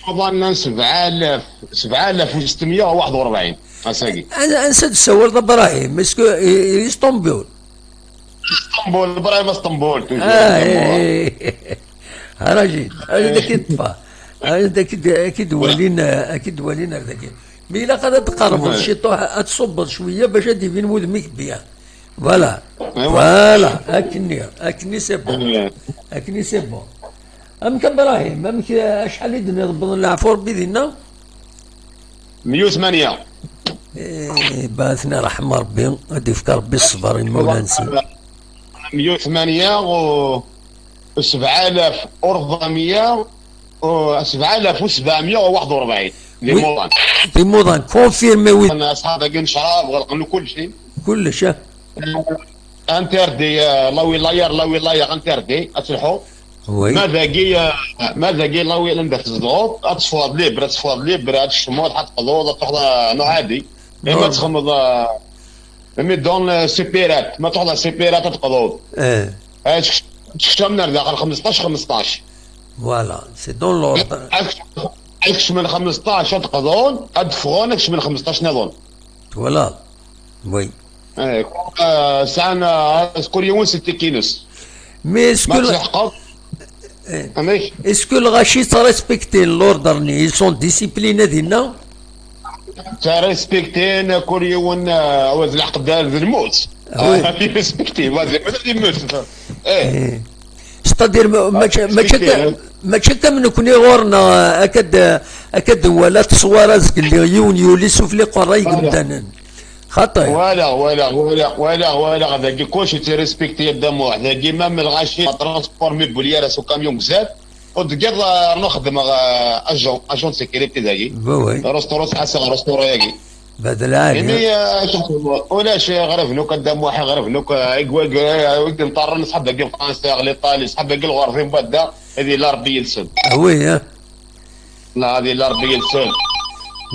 Uḍan-a n sebɛa alaf, sebɛa alaf u setmeyya u waḥed u rebɛin, ass-agi. An-, ansa d-tessawaleḍ, a Brahim? Est-ce que i, i Istanbul? Istanbul, Brahim, Istanbul, toujours, Ah, Istanbul. Eh, eh. Rajid, Rajid, ad k-id-ṭṭfeɣ. Rajid, ad k-id-, ad k-id-walin, ad k-id-walin ar dagi. Mi ilaq ad d-tqerbeḍ ciṭuḥ, ad tṣubbeḍ cwiya bac ad d-ibin wudem-ik bien. Voilà. Voilà. Akkenni. Akkenni c'est bon. Akkenni c'est bon. Amek a Brahim? Amek, acḥal i d-nniḍ wwḍen leɛfu Rebbi dinna? Meyya u tmanya. Eh, ba, ad ten-iṛḥem Rebbi, ad d-ifk Rebbi ṣṣber i imawlan-nsen. Meyya u tmanya u sebɛa alaf u rebɛemya u sebɛa alaf u sebɛemya u waḥed u rebɛin. Di Muḍan. Di Muḍan, confirmé, oui. Aṣḥab-agi n ccrab, ɣelqen kullec. Kullec, ah. Interdit, euh, la wilaya, la wilaya, interdit, ad telḥu. Oui. Ma dagi, euh, ma dagi, la wilaya anda tzedɣeḍ, ad teffɣeḍ libre, ad teffɣeḍ libre, ad tecmuḍ, ad teqḍuḍ, ad truḥeḍ, euh, no ɛadi. Ima ad txedmeḍ, euh, imi don, euh, sipirat, ma truḥeḍ sipirat, ad teqḍuḍ. Eh. Ad tkec-, tkecmeḍ ar daxel xmesṭac, xmesṭac. Voilà, c'est dans l'ordre. Ad kec-, ad kecmen xmesṭac, ad qḍun, ad ffɣen, ad kecmen xmesṭac nniḍen. Twalaḍ? Oui. Eh, eh, sɛan, eh, kul yiwen s ttikki-ines. Mais est-ce que... Ma tleḥqeḍ? Eh. Amek? Est-ce que lɣaci ttrespektin l'ordre-nni? Ils sont disciplinés dinna? Ttrespektin, kul yiwen, eh, awad lḥeqq d, d lmut. Ah oui. Respekti, ma d, ma d lmut. Eh. Eh. C'est-à-dire, ma-, mačči, mačči akka, mačči akka am nekni ɣur-neɣ, akka d, akka d nwala tteswara zgelli yiwen yuli sufli qerray n yimdanen. Xaṭi. Walaɣ, walaɣ, walaɣ, walaɣ, walaɣ, dagi kullec yettrespekti a Dda Muḥ. Dagi ma lɣaci, transport mi wwin ara s ukamyun gzat, ur d-tgiḍ, eh, rnu xeddmeɣ, eh, agent, agent de sécurité dagi. Ba oui. Rostoro, ttḥassaɣ rostoro-yagi. Bad lɛali. Imi, eh, ulac, eh, ɣer Bnuk a Dda Muḥ, ɣer Bnuk, eh, i, i, i, i d-nṭerren ṣṣḥab-agi n Fransa, ɣer l'Italie, ṣṣḥab-agi lɣerba n badda, ad yili Rebbi yid-sen. Ah oui, hein? La, ad yili Rebbi yid-sen.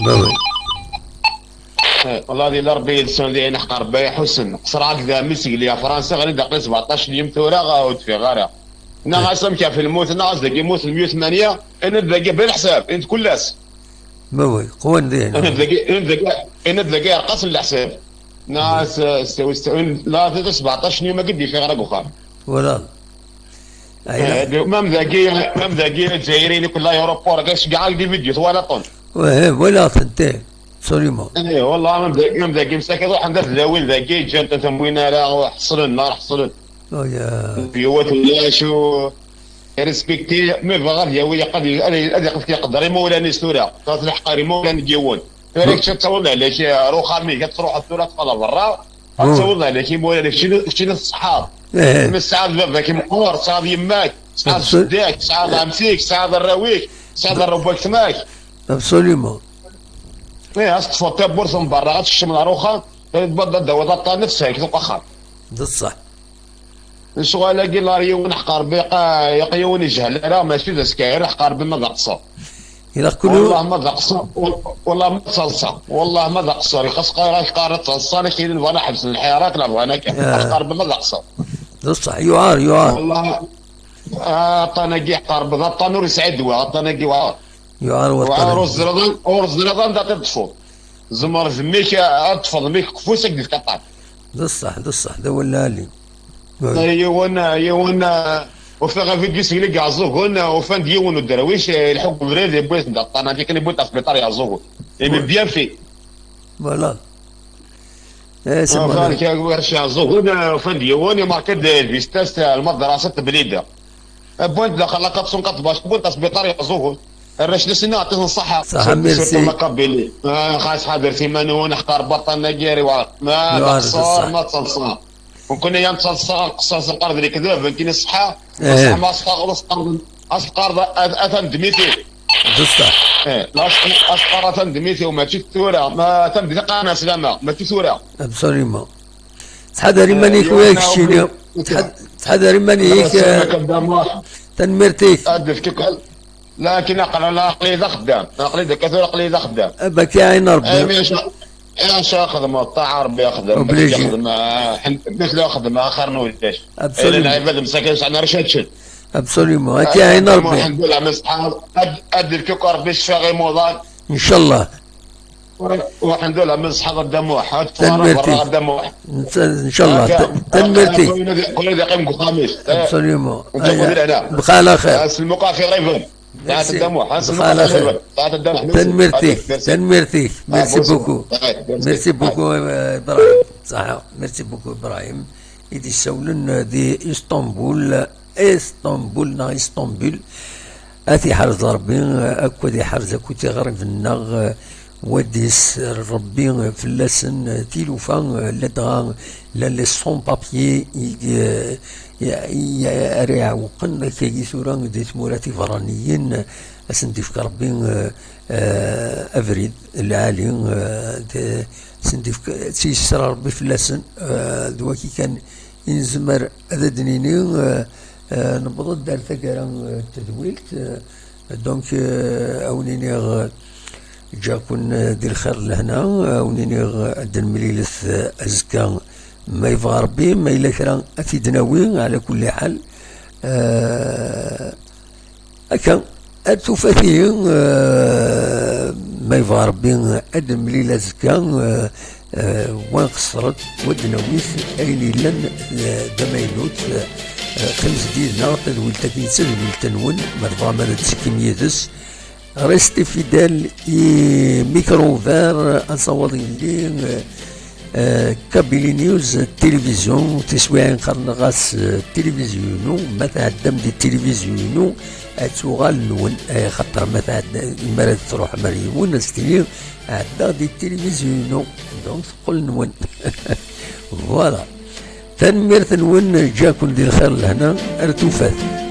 Ba oui. Eh, والله ad yili Rebbi yid-sen, di ayen ḥeqq Rebbi iḥussen. Qesreɣ-ak da mi segli a Fransa, ɣer-i d aqli sebɛeṭṭac n yim tura, ur d-fiɣ ara. Neɣ as amek ɣef lmut, neɣ as dagi yemmut meyya u tmanya, ini-d dagi bla leḥsab, ini-d kul ass. Ma oui, qwan dihin. Ini-d dagi, ini-d dagi, ini-d dagi yerqas n leḥsab. Neɣ as, s, s, la, sebɛeṭṭac n yum-agi d-ifiɣ ara deg uxxam. Voilà. Eh, même dagi, même dagi, Lezzayer-ini kul l'aéroport, akka ceggɛeɣ-ak di vidéo, twalaḍ-ten. Ouais, voilà, tenti. Absolument. Eh, والله même dagi, même dagi, msakit, ruḥen d at tlawin dagi, ǧǧan-ten tamwin ara, ḥeṣlen, neɣ ḥeṣlen. Oh, ya. Yewwet ulac u respekti, ma yebɣa ad yawi, ad, ad, ad yeqder imawlan-is tura. Tura tleḥqer imawlan n yiwen. Tura kečč ad tawiḍ lehlak ar uxxam-ik, ad truḥeḍ tura tfeḍ berra. Ad tawiḍ lehlak imawlan-ik, kečč, kečč ad tṣeḥḥaḍ. Eh. Ma tesɛiḍ baba-k meqqer, tesɛiḍ yemma-k, tesɛiḍ jedda-k, tesɛiḍ ɛemti-k, tesɛiḍ arraw-ik, tesɛiḍ arraw n waketma-k. Absolument. Eh, ad teṭṭfeḍ tawwurt n berra, ad tkecmeḍ ar uxxam, ad d-tawiḍ aṭṭan, ad tserkeḍ deg uxxam. D ṣṣeḥ. Lecɣal-agi, la, yiwen ḥeqq Rebbi, yeq-, yeq-, yiwen ijehlen ara, mačči d askeɛrer, ḥeqq Rebbi ma d aqeṣṣer. Ilaq kul... Wallah ma d aqeṣṣer, wal-, wallah ma d taḍsa, wallah ma d aqeṣṣer, xas qqar-, qqar-, qqar-, taḍsa, lakin bɣan ad ḥebsen lḥirak, la bɣan akka. Ah. Ḥeqq Rebbi ma d aqeṣṣer. D ṣṣeḥ, yuɛer, yuɛer. Wallah, ah, aṭṭan-agi ḥeqq Rebbi, d aṭṭan ur yesɛi ddwa, aṭṭan-agi yuɛer. Yuɛer waṭṭan. Yuɛer, ur ẓriɣ, ur ẓriɣ anda teṭṭfeḍ. Tzemreḍ mmi-k ad teṭṭfeḍ mmi-k deg ufus, ad k-d-yefk aṭṭan. D ṣṣeḥ, d ṣṣeḥ, d awal lɛali. Yiwen, yiwen, uh, ufiɣ avidyu seg Iɛeẓẓugen, uh, ufan-d yiwen uderwic, uh, ileḥḥu deg ubrid, yewwi-t-id aṭṭan, akken yewwi-t ɣer sbiṭar Iɛeẓẓugen. Imi bien fait. Voilà. Eh, c'est... Ufan-d kra n warrac Iɛeẓẓugen, uh, ufan-d yiwen, imerka-d lbista-s, uh, lmadrasa n Teblida. Wwin-t daxel la quatre cent quatre-vingts, wwin-t ɣer sbiṭar Iɛeẓẓugen. Arrac-nni sin aɛṭi-ten ṣṣeḥḥa. Ṣṣeḥḥa, merci. Surtout la Kabylie. Ah, xas ḥadret iman-nwen, ḥeqq Rebbi aṭṭan-agi, ur yewɛer. Ma d aqeṣṣer, ma d taḍsa. Nekkni ya nettaḍsa, aqeṣṣer s lqerḍ n lekdeb, nekkini ṣṣeḥḥa. Eh. Ṣṣeḥḥa ma asqar, asqar, asqar a-, atan d miti. D ṣṣeḥ. Eh, la asqar, asqar atan d miti, mačči tura, ma atan d qqaren-as lama, mačči tura. Absolument. Ttḥadar iman-ik, eh, wa keččini. Ttḥad-, ttḥadar iman-ik, eh, tanemmirt-ik. Ad d-fkeɣ, lakin aql-, aql-i d axeddam. Aql-i d akka tura, aql-i d axeddam. Eh, baki ɛin Rebbi. Eh, mi acu, eh, acu xedmeɣ? Ṭaɛa Rebbi axeddam. Obligé. Xedmeɣ, eh, xedmeɣ axir n ulac. Absolument. Eh, lɛibad msakin sɛan ara ččen. Absolument. Ad k-iɛin Rebbi. Ad d-ifk akk Rebbi ccfa i imuḍan. Ncallah. Ur ḥend ur la min ṣḥaḍ a Dda Muḥ. Ad tfaraɣ Tanemmirt-ik. Berra a Dda Muḥ. Ncallah. Akka. Tanemmirt-ik. Kul ad yeqqim deg uxxam-is. Absolument. Ntuqu di lehna. Bqa ɛla xir. As lmuqafi ɣiben. Saɛat a Dda Muḥ. As lmuqafi ɣiben. Saɛat a Dda Muḥ. Tanemmirt-ik. Tanemmirt-ik. Merci beaucoup. Merci beaucoup, euh, Ibrahim. Ṣaḥa. Merci beaucoup, Ibrahim. I d-issawlen, euh, di Istanbul. Istanbul neɣ Istanbul. Ad t-iḥrez Rebbi, akk ad iḥrez akk tiɣriben-nneɣ, wa d-isser Rebbi fell-asen tilufa, ladɣa llan les sans-papiers i, i, i ara iɛewqen akkagi tura di tmura tiberraniyin, ad sen-d-ifk Rebbi, eh, abrid lɛali, eh, d-, ad sen-d-ifk, ad tt-yesser Rebbi fell-asen, eh, d waki kan i nezmer ad d-nini, eh, eh, newweḍ-d ar taggara, eh, n tedwilt, eh, donc, eh, a wen-iniɣ, eh, ǧǧiɣ-ken, eh, di lxir d lehna, a wen-iniɣ, eh, ad d-nemlilet, eh, azekka, ma yebɣa Rebbi, ma yella kra ad t-id-nawi, ɛla kulli ḥal. Eh, Akka, ar tufat-ihi, eh, ma yebɣa Rebbi, ad nemlil azekka, eh, eh, wa nqeṣṣer-d, wa d-nawi-t, ayen yellan, eh, d amaynut, eh, qqimet-d yid-neɣ, tadwilt-agi d tadwilt-nwen, ma tebɣam ad d-tekkim yid-s. Restez fidèles i Micro Ouvert, asawaḍ yelli, eh, Eh, Kabylie News Télévision, tiswiɛin qqaren-as, eh, tilivizyu-inu, ma tɛeddam di tilivizyu-inu, ad tuɣal nwen, eh, xaṭer ma tɛedda, mi ara tṛuḥem ar yiwen, ad s-tini, ɛeddaɣ di tilivizyu-inu, donc teqqel nwen. Voilà. Tanemmirt-nwen, ǧǧiɣ-ken di lxir lehna, ar tufat.